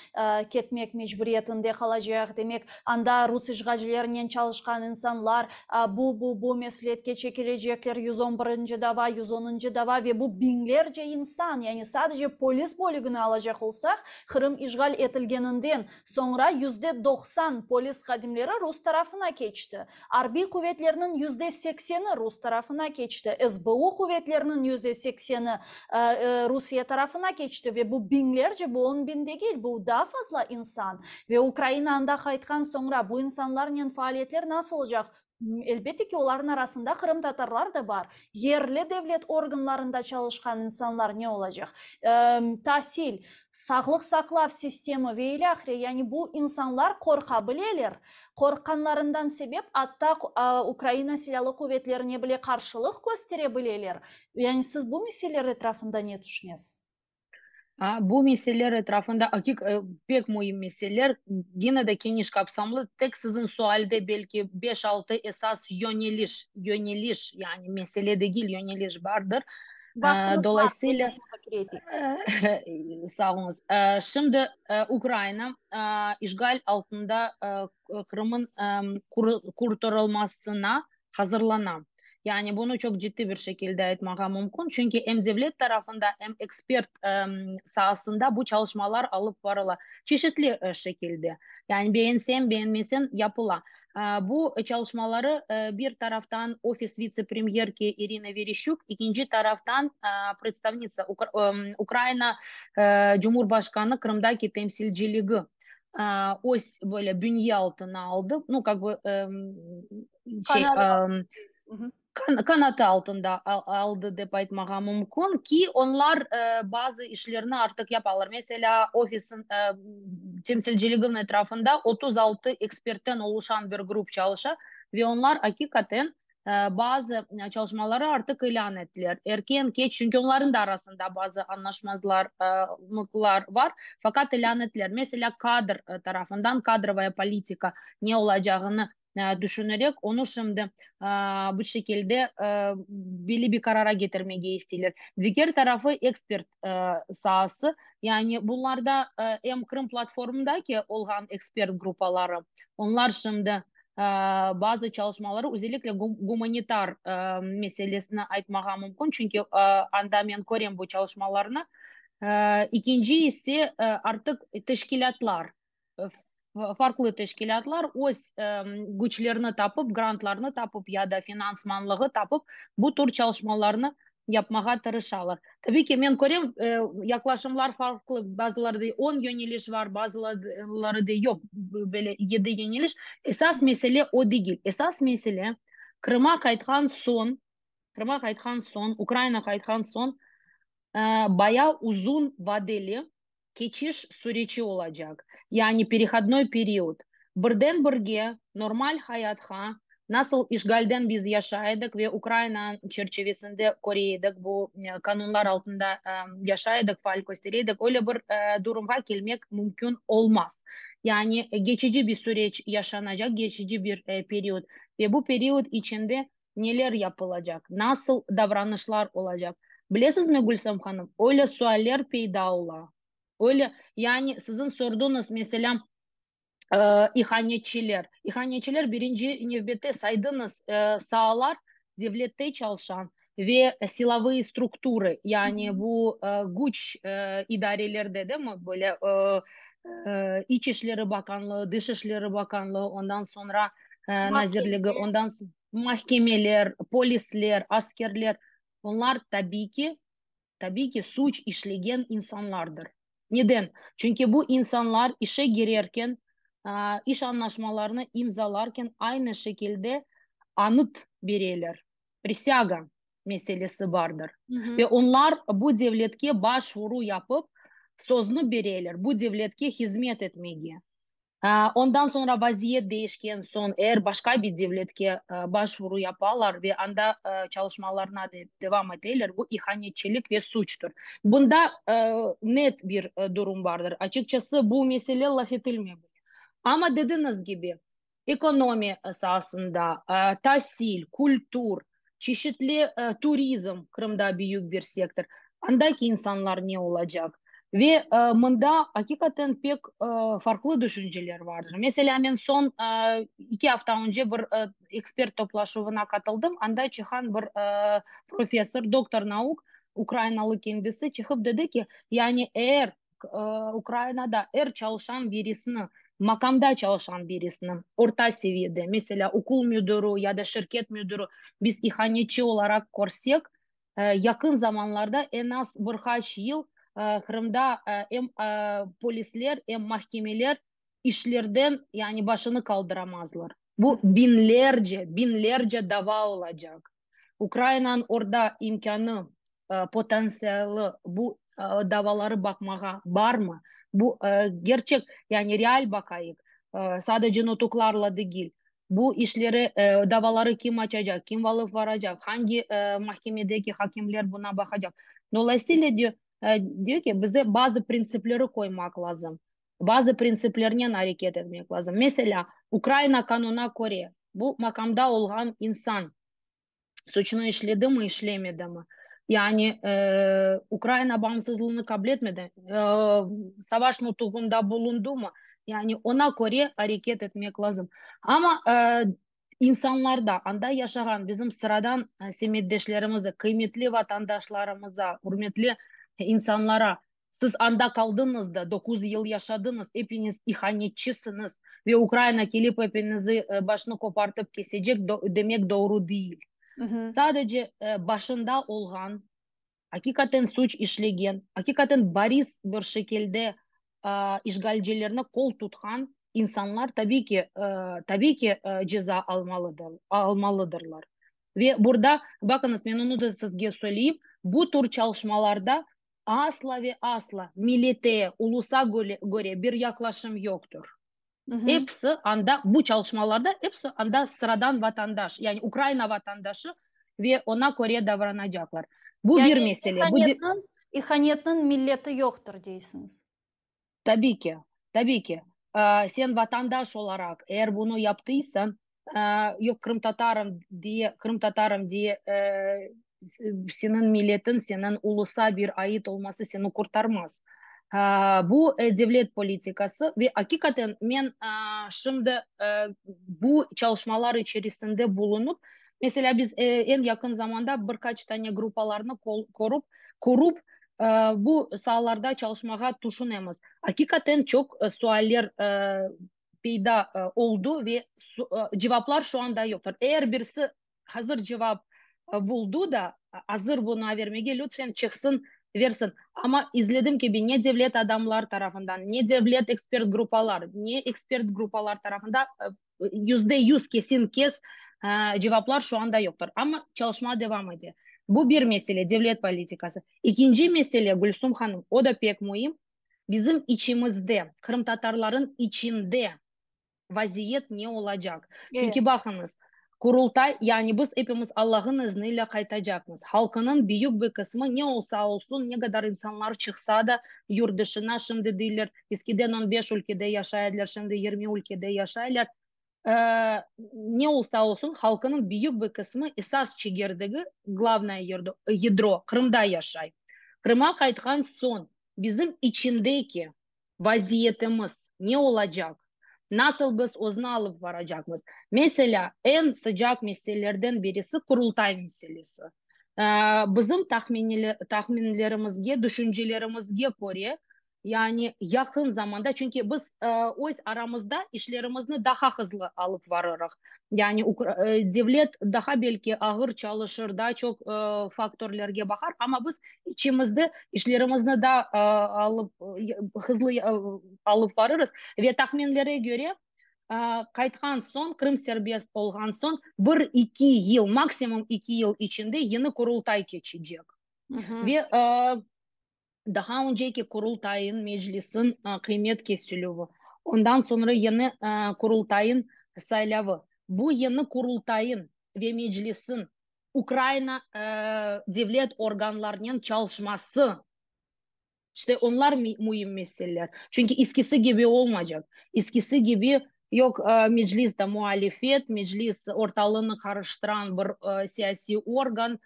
A: ketmek mecburiyetinde qalacaq, demek, anda rus işğalcilerinen çalışqan insanlar bu, bu, bu mesüliyetke çekilecekler, 111-nci dava, 110-ncı dava ve bu biñlerce insan, yani sadece polis bölügini alacaq olsaq, Qırım işğal etilgeninden soñra 90% polis hadimleri rus tarafına keçti. Arbiy quvetlerniñ 80%-i rus tarafına keçti, SBU quvetleriniñ 80%-i Rusiye tarafına keçti ve bu biñlerce, bu 10 biñ degil, bu daa fazla insan. Ve Ukraina anda qaytqan soñra bu insanlarnen faaliyetler nasıl olacaq? Elbette ki, olarnıñ arasında qırımtatarlar da bar. Yerli devlet organlarında çalışqan insanlar ne olacaq? Tasil, sağlıq saqlav sistemi ve ilâhre, yani bu insanlar qorqa bileler. Qorqqanlarından sebep atta Ukraina Silâlı Quvetlerine bile qarşılıq köstere bileler. Yani siz bu meseleler etrafında ne tüşünesiz?
B: Bu meseleler etrafında pek müim meseleler, gene de keniş kapsamlı. Tek siziñ sualde belki beş-altı esas yöneliş, yöneliş, yani mesele degil, yöneliş bardır.
A: Vaqtımız bar,
B: Dolayısıyla,
A: biz muzakere eteyik.
B: Sağ oluñız. Şimdi Ukraina işğal altında Qırım'ın qurtarılmasına hazırlana. Yani bunı çoq ciddi bir şekilde aytmağa mümkün, çünki em devlet tarafında, em ekspert saasında bu çalışmalar alıp barıla çeşitli şekilde. Yani beğenseñ, beğenmeseñ yapıla. Bu çalışmaları bir taraftan ofis vitse-premyerki İrina Vereşçuk, ikinci taraftan predstavnitsa Ukraina Cumhurbaşqanı Qırımdaki temsilciligi öz böyle bünye altına aldı. Nu, kak bı, şey, qanatı altında aldı dep aytmağa mümkün ki, onlar bazı işlerni artıq yapalar. Meselâ, ofisin, temsilciliginiñ etrafında 36 ekspertten oluşan bir grup çalışa ve onlar aqiqaten bazı çalışmaları artıq ilân ettiler. Erken, keç, çünki onların da arasında bazı añlaşmazlıqlar bar, faqat ilân ettiler. Meselâ, kadr tarafından, kadrovaya politika ne olacağını düşünerek, onı şimdi bu şekilde belli bir qarara getirmege isteyler. Diger tarafı ekspert saası, yani bunlarda em Qırım platformundaki olğan ekspert gruppaları, onlar şimdi bazı çalışmaları, özellikle gumanitar meselesini aytmağa mümkün, çünki anda men körem bu çalışmalarnı. İkinci ise artıq teşkilâtlar, farqlı teşkilâtlar öz küçlerini tapıp, grantlarnı tapıp ya da finansmanlığı tapıp, bu tür çalışmalarnı yapmağa tırışalar. Tabiy ki, men körem, yaqlaşımlar farqlı, bazıları dey on yöneliş var, bazıları dey yoq, böyle yedi yöneliş. Esas mesele o degil. Esas mesele, Qırıma qaytqan soñ, Qırıma qaytqan soñ, Ukraina qaytqan soñ, bayağı uzun vadeli keçiş süreci olacaq, yani perehodnoy period. Birden birge normal hayatqa, nasıl işğalden biz yaşay edik ve Ukraina çerçivesinde köre edik, bu qanunlar altında yaşay edik, faal köstere edik, öyle bir durumğa kelmek mümkün olmaz. Yani geçici bir süreç yaşanacaq, geçici bir period ve bu period içinde neler yapılacaq, nasıl davranışlar olacaq? Bilesizmi, Gülsem hanım, öyle sualler peyda ola, öyle, yani siziñ sorduñız, meselâ, ihanetçiler. İhanetçiler birinci nevbette saydıñız saalar, devlette çalışan ve silovıye strukturı, yani bu küç idarelerde, değil mi, böyle İç işleri bakanlığı, Dış işleri bakanlığı, ondan soñra nazirligi, ondan mahkemeler, polisler, askerler, bunlar tabiy ki, tabiy ki, suç işlegen insanlardır. Neden? Çünki bu insanlar işe girerken, iş añlaşmalarını imzalarken aynı şekilde anıt bereler, prisâga meselesi bardır. Ve onlar bu devletke başvuru yapıp, sözni bereler bu devletke hizmet etmege. Ondan soñra vaziyet değişken soñ, eğer başqa bir devletke başvuru yapalar ve anda çalışmalarına devam eteler, bu ihanetçilik ve suçtur. Bunda net bir durum bardır. Açıkçası bu mesele laf etilmey bile. Amma dediñiz kibi, ekonomiya saasında, tasil, kültür, çeşitli turizm, Qırımda büyük bir sektor, andaki insanlar ne olacaq? Ve mında aqiqaten pek farqlı düşünceler vardır. Meselâ, men soñ 2 afta önce bir ekspert toplaşuvına qatıldım, anda çıqan bir professor, doktor nauk, ukrainalı kendisi, çıqıp dedi ki, yani eğer Ukrainada er çalışan birisini, maqamda çalışan birisini, orta seviyede, meselâ, okul müdürü ya da şirket müdürü, biz ihanetçi olaraq körsek, yaqın zamanlarda eñ az bir qaç yıl Qırımda em polisler, em mahkemeler işlerden, yani başını qaldıramazlar. Bu biñlerce, biñlerce dava olacaq. Ukrainanıñ orda imkânı, potansialı bu davaları baqmağa barmı? Bu gerçek, yani real baqayıq, sadece nutuqlarla degil. Bu işleri, davaları kim açacaq, kim alıp varacaq, hangi mahkemedeki hakimler buna baqacaq? Dolayısıyla, diyor, diyor ki, bize bazı printsipleri qoymaq lazım, bazı printsiplernen areket etmek lazım. Meselâ, Ukraina qanunına köre, bu maqamda olğan insan suçnı işledimi, işlemedimi? Yani, Ukraina bağımsızlığını qabul etmedi, savaş nutuğında bulundımı? Yani, oña köre areket etmek lazım. Amma insanlarda, anda yaşağan bizim sıradan semetdeşlerimize, qıymetli vatandaşlarımıza, ürmetli insanlara, Siz anda qaldıñız da, doquz yıl yaşadıñız, epiñiz ihanetçisiñiz ve Ukraina kelip epiñizi başını qopartıp kesecek demek doğru değil. Sadece başında olğan, aqiqaten suç işlegen, aqiqaten bariz bir şekilde işğalcilerine qol tutqan insanlar tabiy ki, tabiy ki ceza almalıdır, almalıdırlar. Ve burada, baqıñız, men onı da sizge söyleyim, bu tür çalışmalarda Asla ve asla millete, ulusa köre bir yaqlaşım yoqtır. Episi anda, bu çalışmalarda episi anda sıradan vatandaş, yani Ukraina vatandaşı ve oña köre davranacaqlar. Bu bir mesele.
A: Yani ihanetniñ milleti yoqtır deysiñiz.
B: Tabiy ki, tabiy ki. Sen vatandaş olaraq eğer bunı yaptıysan, yoq qırımtatarım diye, qırımtatarım diye seniñ milletiñ, seniñ ulusa bir ait olması seni qurtarmaz. Bu devlet politikası ve aqiqaten men şimdi bu çalışmalar içerisinde bulunıp, meselâ, biz eñ yaqın zamanda bir qaç tane gruppalarnı qorup, qurup, Bu saalarda çalışmağa tüşünemiz. Aqiqaten çoq sualler peyda oldı ve cevaplar şu anda yoqtır. Eğer birisi hazır cevap buldı da, azır buna vermege, lütfen çıqsın, versin. Amma izledim kibi, ne devlet adamlar tarafından, ne devlet ekspert gruppalar, ne ekspert gruppalar tarafında %100 kesin kes cevaplar şu anda yoqtır. Amma çalışma devam ete. Bu bir mesele, devlet politikası. İkinci mesele, Gülsum hanım, o da pek müim, bizim içimizde, qırımtatarların içinde vaziyet ne olacaq? Çünki baqıñız, Qurultay, yani biz epimiz Allah'ın izniyla qaytacaqmız. Halqınıñ büyük bir qısmı ne olsa olsun, ne qadar insanlar çıqsa da yurt dışına, şimdi deyler, eskiden on beş ülkede yaşay ediler, şimdi 20 ülkede yaşaylar. Ne olsa olsun, halqınıñ büyük bir qısmı, esas çegirdegi, glavnoye yadro, Qırımda yaşay. Qırımğa qaytqan soñ bizim içindeki vaziyetimiz ne olacaq? Nasıl biz özni alıp baracaqmız? Meselâ, eñ sıcaq meselelerden birisi Qurultay meselesi. Bizim tahminlerimizge, düşüncelerimizge köre, Yani yaqın zamanda, çünki biz öz aramızda işlerimizni daha hızlı alıp varırıq. Yani devlet daha belki ağır çalışır, daa çoq faktörlerge baqar, amma biz içimizde işlerimizni daa alıp hızlı alıp varırız. Ve tahminlere köre, qaytqan soñ, Qırım serbest olğan soñ, bir-iki yıl, maksimum eki yıl içinde yeni Qurultay keçecek. Ve Daha önceki Qurultayıñ, Meclisiñ qıymet kesilüvi, ondan soñra yeni Qurultayıñ saylavı. Bu yeni Qurultayıñ ve Meclisiñ Ukraina devlet organlarınen çalışması, işte onlar müim meseleler. Çünki eskisi kibi olmaycaq. Eskisi kibi yoq, Meclis da mualefet, Meclis ortalığını qarıştıran bir siyasiy organ,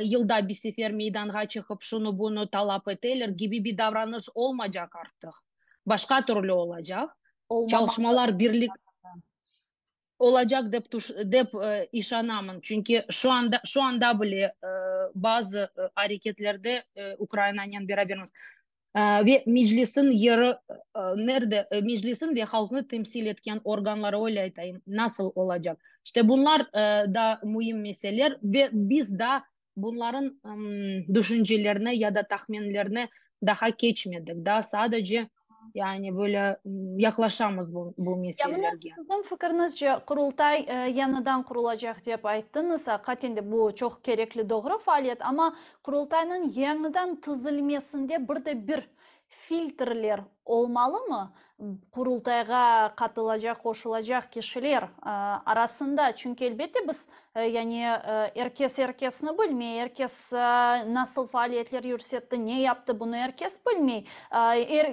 B: Yılda bir sefer meydanğa çıqıp şunı-bunı talap eteler kibi bir davranış olmaycaq artıq. Başqa türlü olacaq. Çalışmalar birlik olacaq dep dep işanamın. Çünki şu anda şu anda bile bazı areketlerde Ukrainanen berabermiz. Ve Meclisniñ yeri nerde, Meclisniñ ve halqnı temsil etken organları, öyle aytayım, nasıl olacaq? İşte bunlar da müim meseleler ve biz da bunların düşüncelerine ya da tahminlerine daha keçmedik. Daa sadece. Yani böyle yaqlaşamız bu, bu
A: Ya mına
B: meselelerge.
A: siziñ fikriñizce, Qurultay yañıdan qurulacaq dep ayttıñız, aqiqaten de bu çoq kerekli, doğru faaliyet, amma Qurultaynıñ yañıdan tizilmesinde bir de bir filtrler olmalımı Qurultayğa qatılacaq, qoşulacaq kişiler arasında? Çünki, elbette, biz, yani, er kes er kesni bilmey, er kes nasıl faaliyetler yürsetti, ne yaptı, bunı er kes bilmey. Er,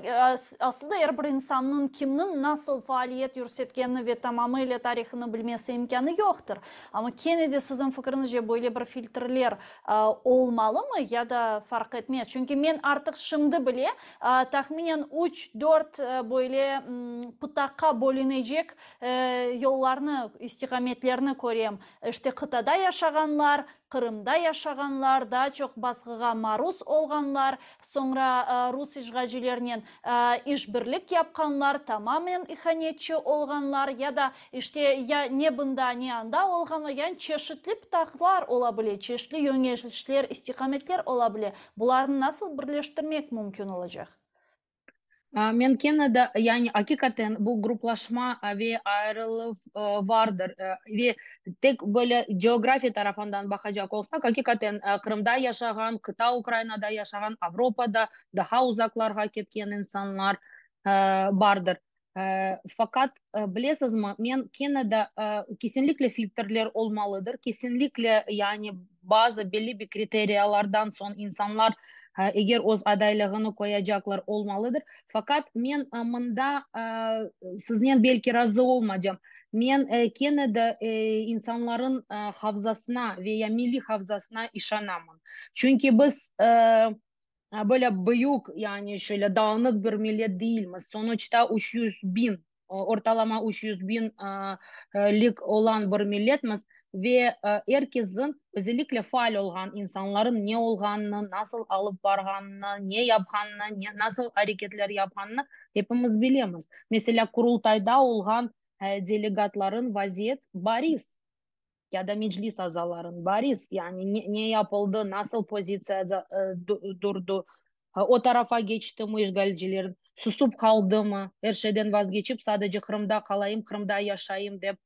A: asılda, er bir insannıñ kimniñ nasıl faaliyet yürsetkenini ve tamamıyla tarihını bilmesi imkânı yoqtır. Amma kene de siziñ fikriñizce böyle bir filtrler olmalımı ya da farq etmez? Çünki men artıq şimdi bile tahminen üç, dört böyle pıtaqqa bölünecek yollarnı, istiqametlerni körem. İşte, qıtada yaşağanlar, Qırımda yaşağanlar, daa çoq basqığa maruz olğanlar, soñra rus işğalcilernen işbirlik yapqanlar, tamamen ihanetçi olğanlar ya da, işte, ya ne bunda, ne anda olğanlar, yani çeşitli pıtaqlar ola bile, çeşitli yöñelişler, istiqametler ola bile. Bularnı nasıl birleştirmek mümkün olacaq?
B: Men kene de, yani aqiqaten bu gruplaşma ve ayırıluv vardır. Ve tek böyle geografiya tarafından baqacaq olsaq, aqiqaten Qırımda yaşağan, qıta Ukrainada yaşağan, Avropada, daha uzaqlarğa ketken insanlar bardır. Faqat, bilesizmi, men kene de kesinlikle filtrler olmalıdır, kesinlikle, yani bazı belli bir kriteriyalardan soñ insanlar eger öz adaylığını qoyacaqlar, olmalıdır. Faqat men mında siznen belki razı olmacam. Men kene de insanların hafızasına ve ya milliy hafızasına işanamın. Çünki biz böyle büyük, yani şöyle dağınıq bir millet değilmiz. Sonuçta 300 biñ, ortalama 300 biñlik olan bir milletmiz ve er kesin, özellikle faal olğan insanların ne olğanını, nasıl alıp barğanını, ne yapqanını, ne, nasıl areketler yapqanını hepimiz bilemiz. Mesela, Qurultayda olğan delegatların vaziyet bariz ya da Meclis azaların bariz, yani ne, ne yapıldı, nasıl pozitsiyada durdu, o tarafa geçti mi işgalcilerin, susıp qaldı mı, er şeyden vazgeçip sadece Qırımda qalayım, Qırımda yaşayım dep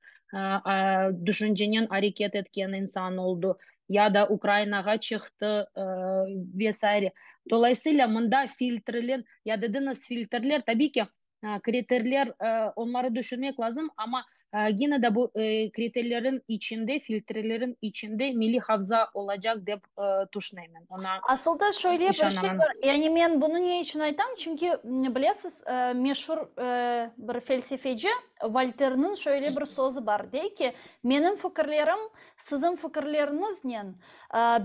B: düşüncenen areket etken insan oldu, ya da Ukrainağa çıqtı ve saire. Dolayısıyla mında filtrler, ya dediñiz filtrler, tabii ki kriterler, onları düşünmek lazım, amma yine de bu kriterlerin içinde, filtrelerin içinde milliy hafıza olacaq dep tüşünemen. Ona
A: Asılda şöyle bir şey
B: işanaman.
A: bar, yani men bunı ne içün aytam, çünki bilesiz, meşur bir felsefeci Volterniñ şöyle bir sözü bar, dey ki, menim fikirlerim siziñ fikirleriñiznen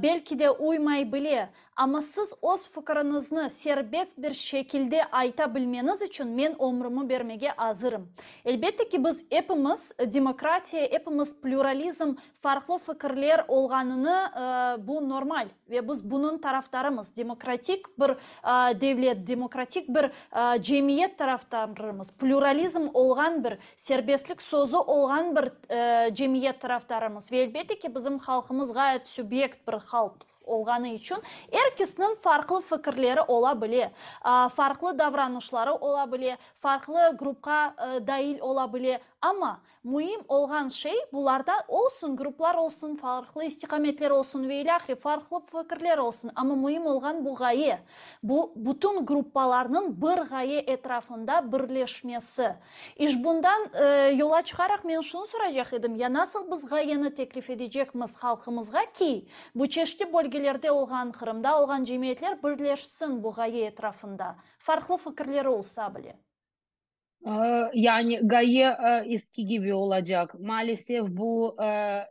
A: belki de uymay bile, Amma siz öz fikiriñizni serbest bir şekilde ayta bilmeñiz içün men ömrümi bermege azırım. Elbette ki, biz epimiz demokratiya, epimiz plüralizm, farqlı fikirler olğanını, bu normal ve biz bunıñ tarafdarımız, demokratik bir devlet, demokratik bir cemiyet tarafdarımız, plüralizm olğan bir, serbestlik sözü olğan bir cemiyet tarafdarımız ve elbette ki, bizim halqımız ğayet subyekt bir halq. Olğanı içün er kesniñ farqlı fikirleri ola bile, farqlı davranışları ola bile, farqlı grupqa dail ola bile. Amma müim olğan şey, bularda olsun gruplar olsun, farqlı istiqametler olsun ve ilâhre farqlı fikirler olsun, amma müim olğan bu ğaye, bu bütün gruppalarnıñ bir ğaye etrafında birleşmesi. İş bundan yola çıqaraq men şunı soracaq edim, ya nasıl biz ğayeni teklif edecekmiz halqımızğa ki, bu çeşitli bölgelerde olğan, Qırımda olğan cemiyetler birleşsin bu ğaye etrafında, farqlı fikirleri olsa bile?
B: Yani ğaye eski kibi olacaq. Maalesef bu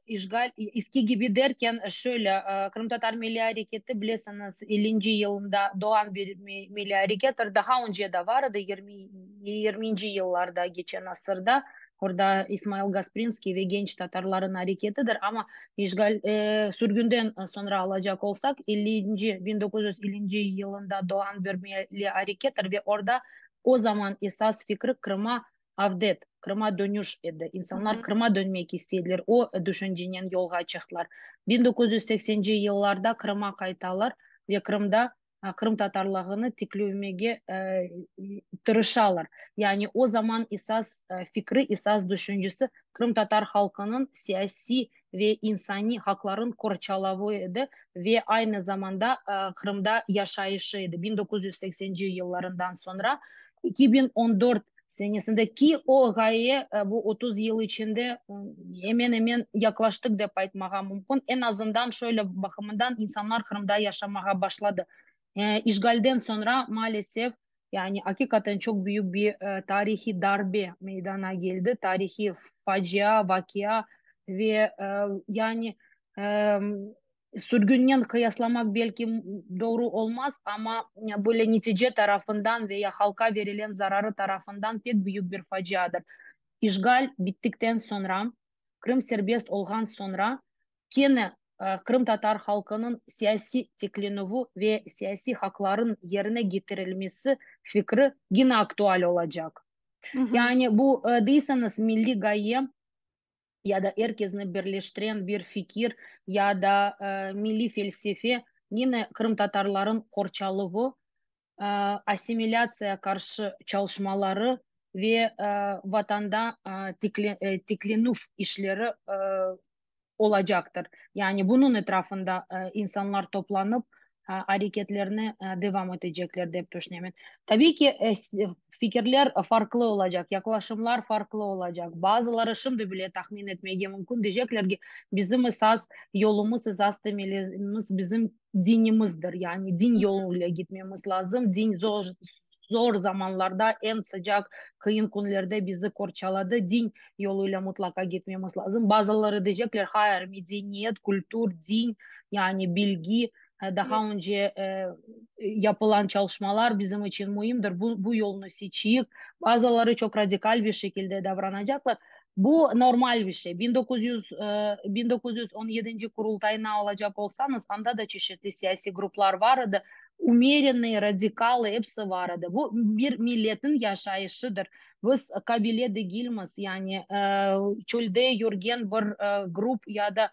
B: işğal, eski kibi derken şöyle, Qırımtatar milliy areketi, bilesiñiz, ellinci yılında doğan bir milliy arekettir, daha önce de var edi, yigirminci yıllarda, geçen asırda, orda İsmail Gasprinskiy ve genç tatarların areketidir, amma işğal, sürgünden soñra alacaq olsaq, ellinci, 1950-nci yılında doğan bir milliy arekettir ve orda o zaman esas fikri Qırıma avdet, Qırıma dönüş edi. İnsanlar Qırıma dönmek istediler, o düşüncenen yolğa çıqtılar. 1980-nci yıllarda Qırıma qaytalar ve Qırımda. qırımtatarlığını tiklevmege tırışalar. Yani o zaman esas fikri, esas düşüncesi qırımtatar halqınıñ siyasiy ve insaniy haqların qorçalavı edi ve aynı zamanda Qırımda yaşayışı edi 1980-ci yıllarından soñra 2014 senesinde ki o ğaye bu 30 yıl içinde emen-emen yaqlaştıq dep aytmağa mümkün. Eñ azından şöyle baqımından insanlar Qırımda yaşamağa başladı. İşğalden soñra maalesef yani aqiqaten çoq büyük bir tarihiy darbe meydana keldi, tarihiy facia, vaqia ve yani sürgünnen qıyaslamaq belki doğru olmaz, amma böyle netice tarafından ve ya halqa verilen zararı tarafından pek büyük bir faciadır. İşğal bittikten soñra, Qırım serbest olğan soñra kene qırımtatar halqınıñ siyasiy tiklenüvi ve siyasiy haqlarınıñ yerine ketirilmesi fikri yine aktual olacaq. Yani bu deysiñiz milliy ğaye ya da er kesni birleştiren bir fikir ya da milliy felsefe yine qırımtatarlarnıñ qorçaluvı, assimilâtsiya qarşı çalışmaları ve vatanda tiklenüv işleri olacaqtır. Yani bunıñ etrafında insanlar toplanıp areketlerini devam etecekler dep tüşünemen. Tabiiy ki, fikirler farqlı olacaq, yaqlaşımlar farqlı olacaq. Bazıları şimdi bile tahmin etmege mümkün, deycekler ki, bizim esas yolumız, esas temelimiz bizim dinimizdir. Yani din yoluyla gitmemiz lazım. Din zor, zor zamanlarda, eñ sıcaq, qıyın künlerde bizi qorçaladı. Din yoluyla mutlaqa gitmemiz lazım. Bazıları deycekler, hayır, medeniyet, kültür, din, yani bilgi, daha önce yapılan çalışmalar bizim içün müimdir. Bu, bu yolnı seçeyik. Bazıları çoq radikal bir şekilde davranacaqlar. Bu normal bir şey. 1900, 1917 Qurultayına alacaq olsañız, anda da çeşitli siyasiy gruplar bar edi. Умеренные, radikalı episi bar edi. Bu bir milletniñ yaşayışıdır. Biz qabile degilmiz, yani çölde yürgen bir grup ya da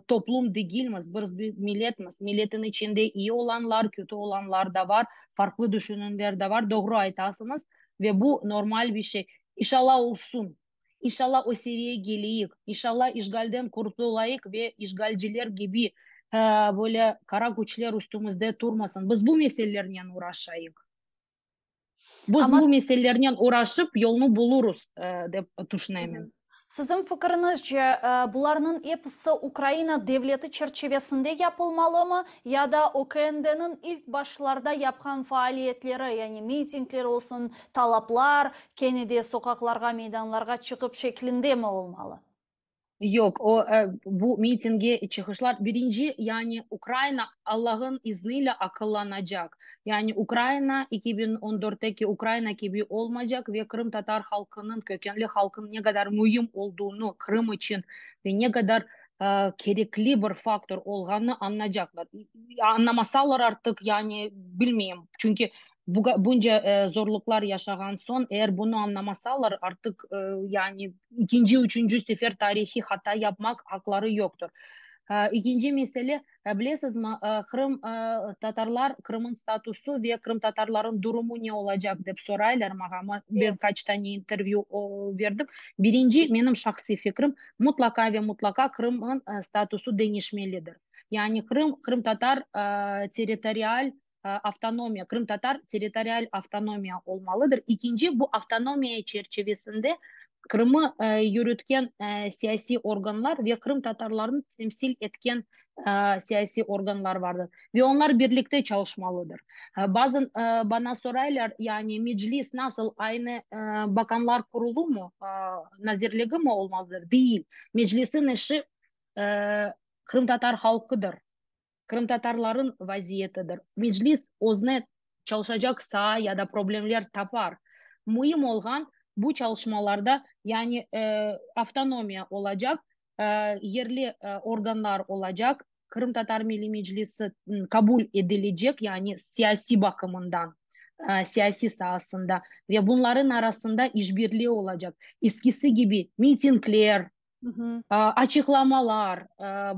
B: toplum degilmiz, biz bir milletmiz. Milletin içinde iyi olanlar, kötü olanlar da bar, farqlı düşünenler de bar, doğru aytasıñız ve bu normal bir şey. İnşallah olsun. İnşallah o seviyege keleyik. İnşallah işğalden qurtulayıq ve işğalciler kibi böyle qara küçler üstümizde turmasın. Biz bu meselelernen uğraşayıq. Biz
A: Amma
B: bu meselelernen uğraşıp yolnı bulurız dep tüşünemen.
A: Siziñ fikiriñizce, bularnıñ episi Ukraina devleti çerçivesinde yapılmalımı ya da OKNDniñ ilk başlarda yapqan faaliyetleri, yani mitingler olsun, talaplar, kene de soqaqlarğa, meydanlarğa çıqıp şeklindemi olmalı?
B: Yoq, o, bu mitingge çıqışlar, birinci, yani Ukraina Allah'ın izniyle aqıllanacaq. Yani Ukraina 2014-teki Ukraina kibi olmaycaq ve qırımtatar halqınıñ, kökenli halqınıñ ne qadar müim olduğunu Qırım içün ve ne qadar kerekli bir faktor olğanını añlaycaqlar. Añlamasalar artıq, yani bilmeyim, çünki bunca zorluqlar yaşağan soñ, eğer bunı añlamasalar, artıq yani ikinci, üçüncü sefer tarihiy hata yapmaq aqları yoqtır. İkinci mesele, bilesizmi, Qırım tatarlar, Qırım'ın statusı ve qırımtatarların durumu ne olacaq dep soraylar maña. Bir qaç tane intervyu berdim. Birinci, menim şahsiy fikrim, mutlaqa ve mutlaqa Qırım'ın statusı deñişmelidir. Yani Qırım, qırımtatar territorial avtonomiya, qırımtatar territorial avtonomiya olmalıdır. İkinci, bu avtonomiya çerçivesinde Qırım'ı yürütken siyasiy organlar ve qırımtatarlarnı temsil etken siyasiy organlar vardır. Ve onlar birlikte çalışmalıdır. Bazen bana soraylar, yani meclis nasıl aynı bakanlar kurulu mu, nazirligi mi olmalıdır? Değil. Meclisin işi qırımtatar halqıdır. Qırımtatarların vaziyetidir. Meclis özüne çalışacaq saa ya da problemler tapar. Müim olğan bu çalışmalarda yani avtonomiya olacaq, yerli organlar olacaq, Qırımtatar Milliy Meclisi qabul edilecek, yani siyasiy bakımından, siyasiy saasında ve bunların arasında işbirliği olacaq. Eskisi gibi mitingler, açıqlamalar,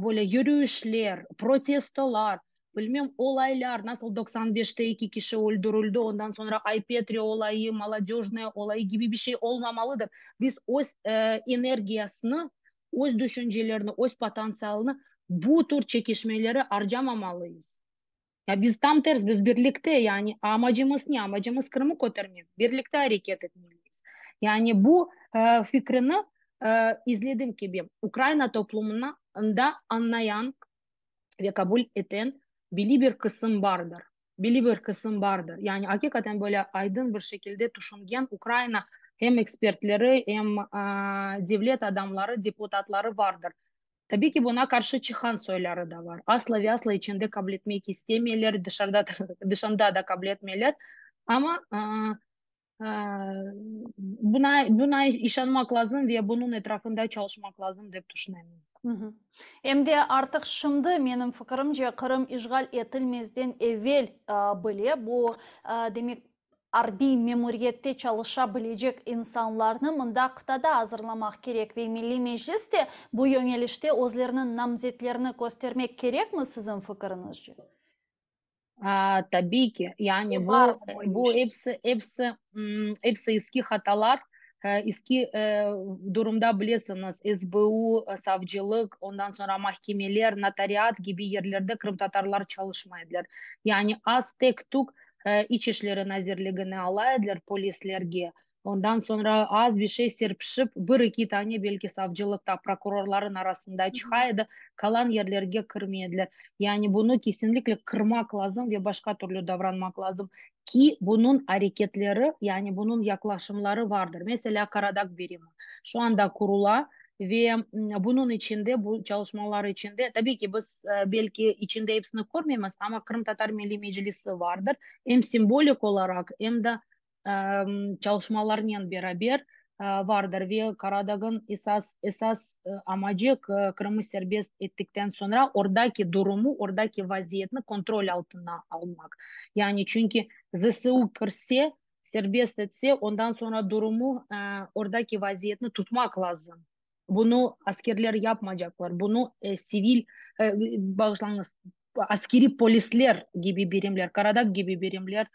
B: böyle yürüyüşler, protestolar. Bilmem, olaylar, nasıl 95-te eki kişi öldürildi, ondan soñra Ay-Petri olayı, Molodöjnaya olayı kibi bir şey olmamalıdır. Biz öz energiyasını, öz düşüncelerini, öz potantsialını bu tür çekişmelere arcamamalıyız. Ya biz tam ters, biz birlikte, yani amacımız ne? Amacımız Qırımı kötermek, birlikte areket etmeliyiz. Yani bu fikrini izledim kibi, Ukraina toplumında añlayan ve qabul eten belli bir qısım bardır. Belli bir qısım bardır. Yani aqiqaten böyle aydın bir şekilde tüşüngen Ukraina hem ekspertleri, hem devlet adamları, deputatları bardır. Tabii ki buna qarşı çıqan soyları da var. Asla ve asla içinde qabul etmek istemeyler, dışarıda, dışında da qabul etmeyler. Amma buna işanmaq lazım ve bunıñ etrafında çalışmaq lazım dep tüşünem.
A: Em de artıq şimdi, menim fikirimce, Qırım işğal etilmezden evel bile bu, demek, arbiy memuriyette çalışa bilecek insanlarnı mında qıtada azırlamaq kerek ve Milliy Meclis de bu yöñelişte özleriniñ namzetlerini köstermek kerekmi, siziñ fikiriñizce?
B: Tabiy ki, yani bu bu episi episi episi eski hatalar, eski durumda bilesiñiz, SBU, savcılıq, ondan soñra mahkemeler, notariat kibi yerlerde qırımtatarlar çalışmay ediler. Yani az tek-tük İç işleri nazirligine ala ediler polislerge, ondan soñra az bir şey serpişip, bir-eki tane belki savcılıqta prokurorların arasında çıqa edi, qalan yerlerge kirmey ediler. Yani bunı kesinlikle qırmaq lazım ve başqa türlü davranmaq lazım ki, bunıñ areketleri, yani bunıñ yaqlaşımları vardır. Meselâ, Qaradag birimi şu anda qurula ve bunıñ içinde, bu çalışmalar içinde, tabiy ki, biz belki içinde episini körmeymiz, amma Qırımtatar Milliy Meclisi vardır, em simbolik olaraq, em de çalışmalarnen beraber vardır ve Qaradağnıñ esas esas amacı Qırımı serbest ettikten soñra ordaki durumu, ordaki vaziyetni kontrol altına almaq. Yani çünki ZSU kirse, serbest etse, ondan soñra durumu, ordaki vaziyetni tutmaq lazım. Bunı askerler yapmacaqlar, bunı sivil, bağışlañız, askeriy polisler kibi birimler, Qaradag kibi birimler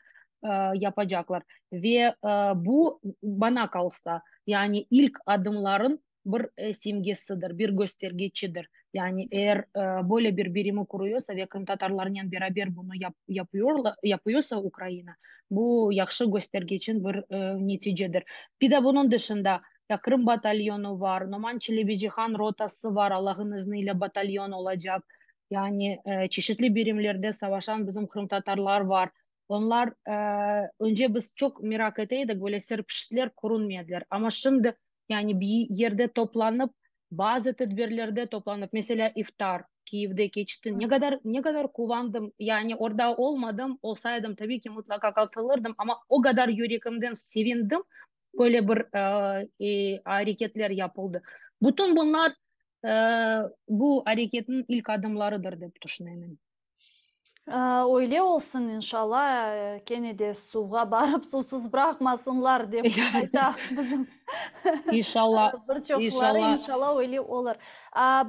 B: yapacaqlar. Ve bu, bana qalsa, yani ilk adımların bir simgesidir, bir göstergeçidir. Yani eğer böyle bir birimi quruyorsa ve qırımtatarlarnen beraber bunı yapıyorsa Ukraina, bu yahşı göstergeçin bir neticedir. Bir de bunıñ dışında, ya Qırım batalyonı var, Noman Çelebicihan rotası var, Allah'ın izniyle batalyon olacaq. Yani çeşitli birimlerde savaşan bizim qırımtatarlar var. Onlar, önce biz çoq meraq ete edik, böyle serpişitler körünmey ediler. Amma şimdi, yani bir yerde toplanıp, bazı tedbirlerde toplanıp, meselâ, iftar Kiyevde keçti. Ne qadar, ne qadar quvandım. Yani orada olmadım, olsaydım, tabiy ki, mutlaqa qatılırdım, amma o qadar yüregimden sevindim, böyle bir areketler yapıldı. Bütün bunlar bu areketniñ ilk adımlarıdır, dep tüşünemen.
A: Öyle olsun, inşalla, kene de suvğa barıp suvsuz bıraqmasınlar, dep ayta bizim
B: İnşalla,
A: bir çoqları,
B: inşalla.
A: İnşalla, öyle olur.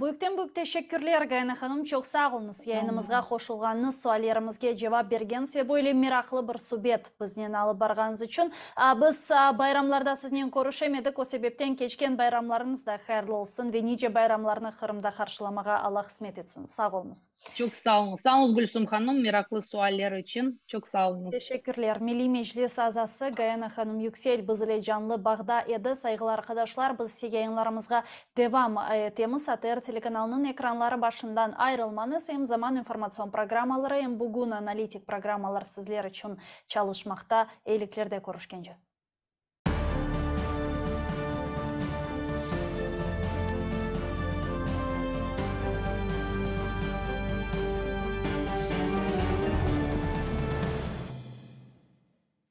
A: Büyükten-büyük teşekkürler, Gayana hanım, çoq sağ oluñız, yayınımızğa qoşulğanıñız, suallerimizge cevap bergeniñiz ve böyle meraqlı bir subet biznen alıp barğanıñız içün. Biz bayramlarda siznen körüşemedik, o sebepten keçken bayramlarıñız da hayırlı olsun ve nice bayramlarnı Qırımda qarşılamağa Alla qısmet etsin. Sağ oluñız.
B: Çoq sağ oluñız. Sağ oluñız, Gülsüm hanım, meraqlı sualler içün. Çoq sağ oluñız.
A: Teşekkürler. Milliy Meclis azası Gayana hanım Yüksel biz ile canlı bağda edi. Sayğılı arqadaşlar, biz ise yayınlarımızğa devam etemiz. ATR telekanalınıñ ekranları başından ayrılmañız. Em Zaman informatsion programmaları, em Bugün analitik programmalar sizler içün çalışmaqta. Eyiliklerde körüşkence.